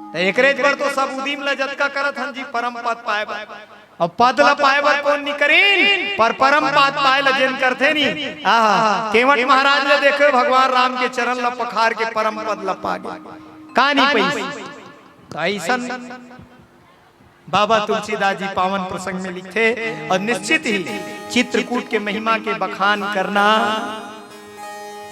त एकरेच बर तो सब उदीम ला जतका करत हन जी, परम पद पाए बर। अब पद ला पाए बर कोन नी करिन, पर परम पद पाए ला जेन करथे नी। आहा, केवट महाराज ला देखे, भगवान राम के चरण ला पखार के परम पद ला पा गे। का नी पइस? त अइसन बाबा तुलसीदास जी पावन प्रसंग में लिखथे, अउ निश्चित ही चित्रकूट के महिमा के बखान करना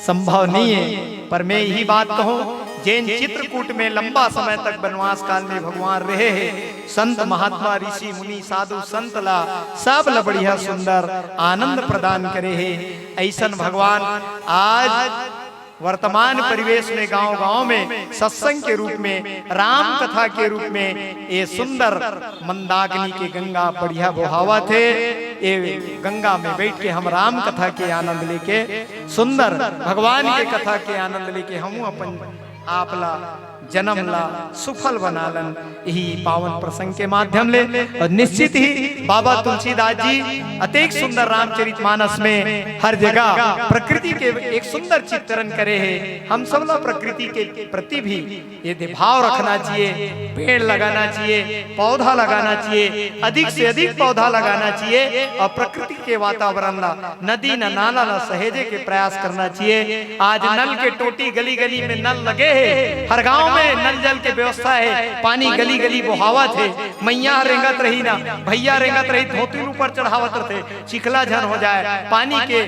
संभव नहीं है, पर मैं यही बात कहूं, जेन चित्रकूट में लंबा समय तक वनवास काल में भगवान रहे हैं, संत महात्मा ऋषि मुनि साधु संत ला, सब ला बढ़िया सुंदर आनंद प्रदान करे हैं, अइसन भगवान आज वर्तमान परिवेश में गांव-गांव में सत्संग के रूप में, राम कथा के रूप में ये सुंदर मंदाकिनी के गंगा बढ़िया बोहावत हे। ये गंगा में बैठ के हम राम कथा के आनंद लेके, सुंदर भगवान के कथा के आनंद लेके हम अपन आप ला, जन्म ला सुफल बना लन, यही पावन प्रसंग के माध्यम ले। अउ निश्चित ही बाबा तुलसीदास जी अतेक सुंदर रामचरित मानस में हर जगह प्रकृति के एक सुंदर चित्रण करे हे। हम सब ला प्रकृति के प्रति भी ये दे भाव रखना चाहिए, पेड़ लगाना चाहिए, पौधा लगाना चाहिए, अधिक से अधिक पौधा लगाना चाहिए अउ प्रकृति के वातावरण ला, नदी न नाला ला सहेजे के प्रयास करना चाहिए। आज नल के टोटी गली गली में नल लगे हे, हर गांव में नल जल के व्यवस्था हे, पानी गली गली बोहावत हे। मैया रेंगत रही ना, भैया रेंगत रही, धोती ऊपर चढ़ावत रथे, चिखला झन हो जाए, पानी के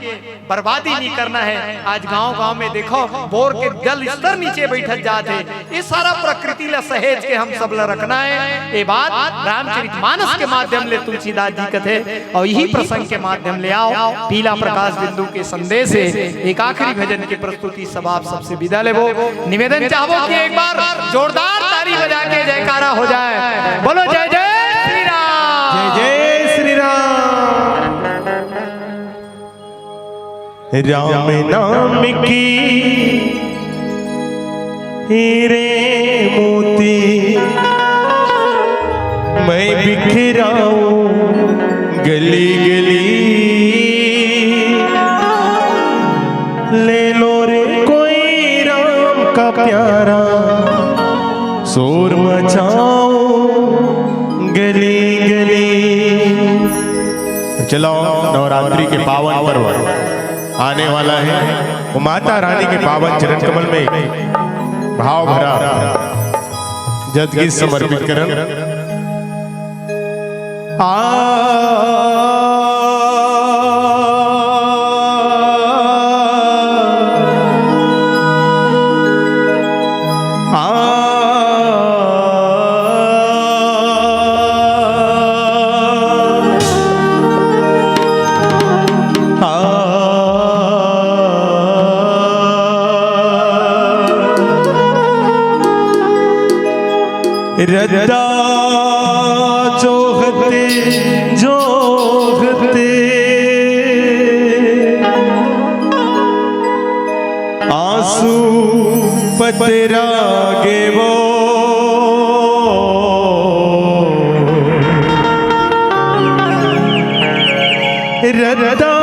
बर्बादी नहीं करना है। आज गांव गांव में देखो, बोर के जल स्तर नीचे बैठत जात हे। ये सारा प्रकृति ला सहेज के हम सब ला रखना है। ये बात रामचरित मानस के माध्यम ले तुलसीदास जी कथे, अउ यही प्रसंग के माध्यम ले आओ, पीला प्रकाश बिंदु के संदेश हे। एक आखिरी भजन की प्रस्तुति, सब आप सबसे विदा लेबो। निवेदन चाहबो कि एक बार जोरदार ताली बजा के जयकारा हो जाए। बोलो जय जय श्री राम। जय जय श्री राम। राम नाम की हीरे मोती मैं बिखराऊं गली गली। का प्यारा शोर मचाओ गली गली। चलो, नवरात्रि के पावन पर्व आने वाला है, वो माता रानी के पावन चरण कमल में भाव भरा जत गीत समर्पित करन। आ, आ, आ। रद्दा जोहते जोहते आंसू पतरा गे वो। रद्दा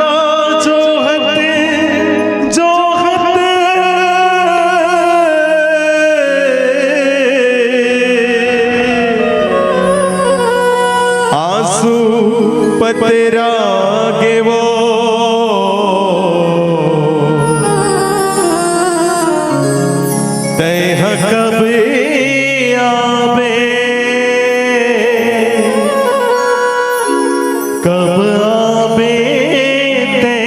जोहते जोहते आंसू पतरा गे वो। तैं ह कब आबे, कब आबे तैं,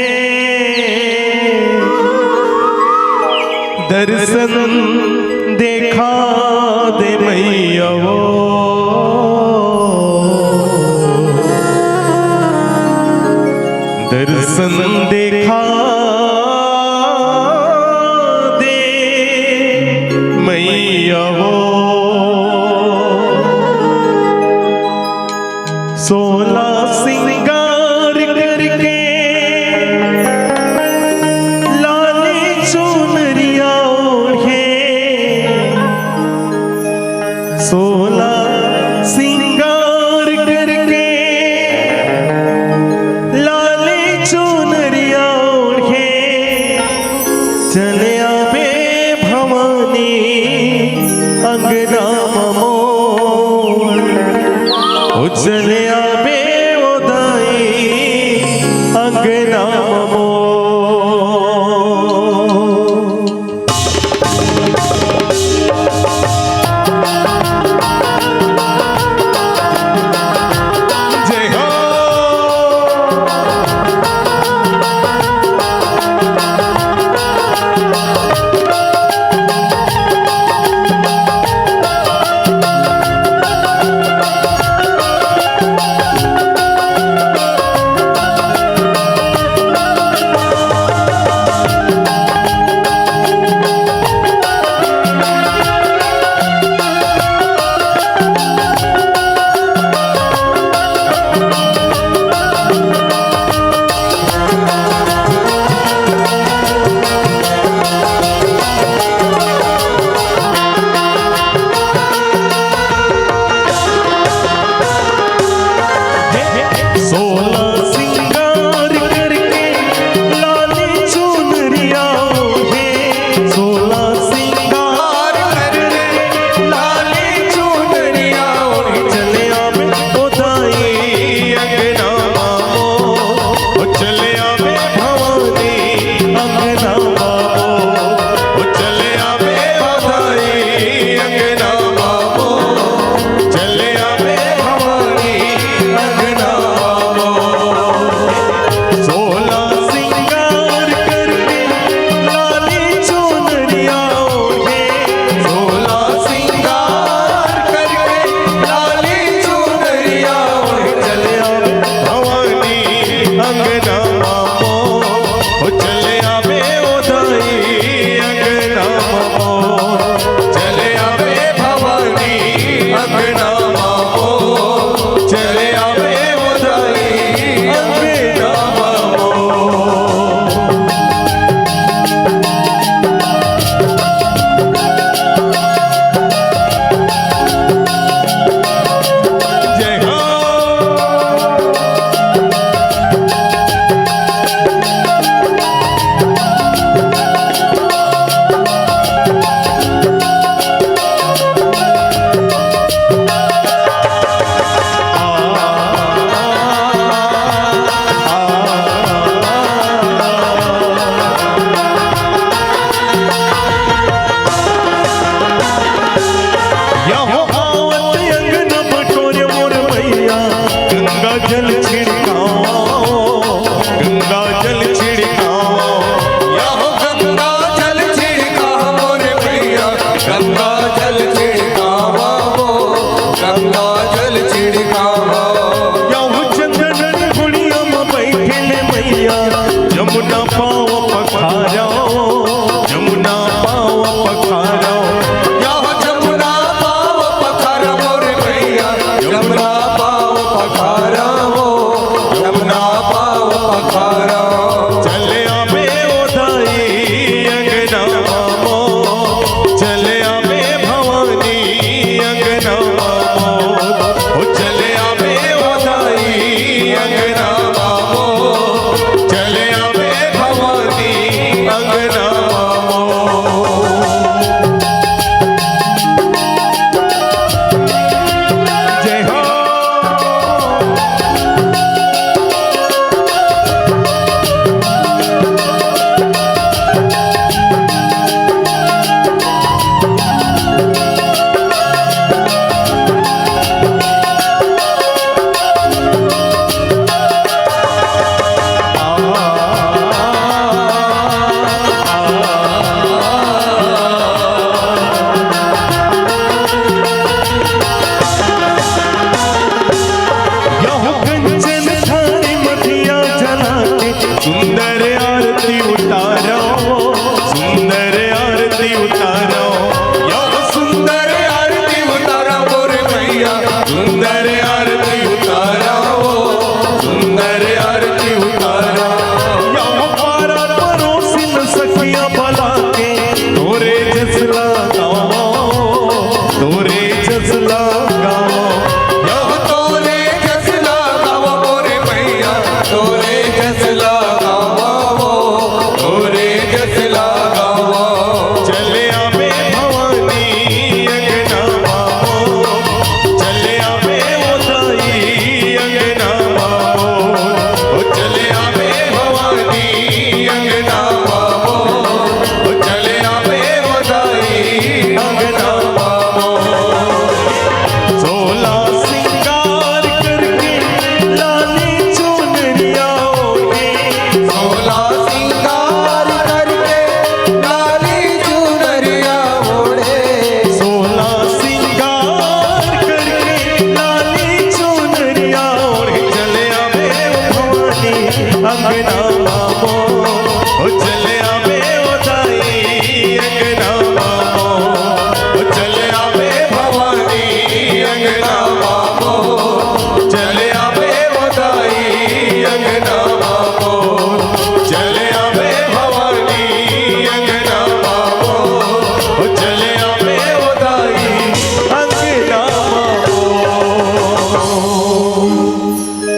दर्शन देखा दे मैया वो। दर्शन देखा दे मैया वो। सोला सिंगार करके लाली चुनरिया ओढ़े। सोला सिंगार करके लाली चुनरिया ओढ़े। चले आबे भवानी अंगना म मोर, ओ चले आबे ओ दाई अंगना म मोर। जय हो।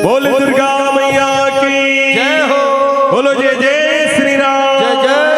बोले दुर्गा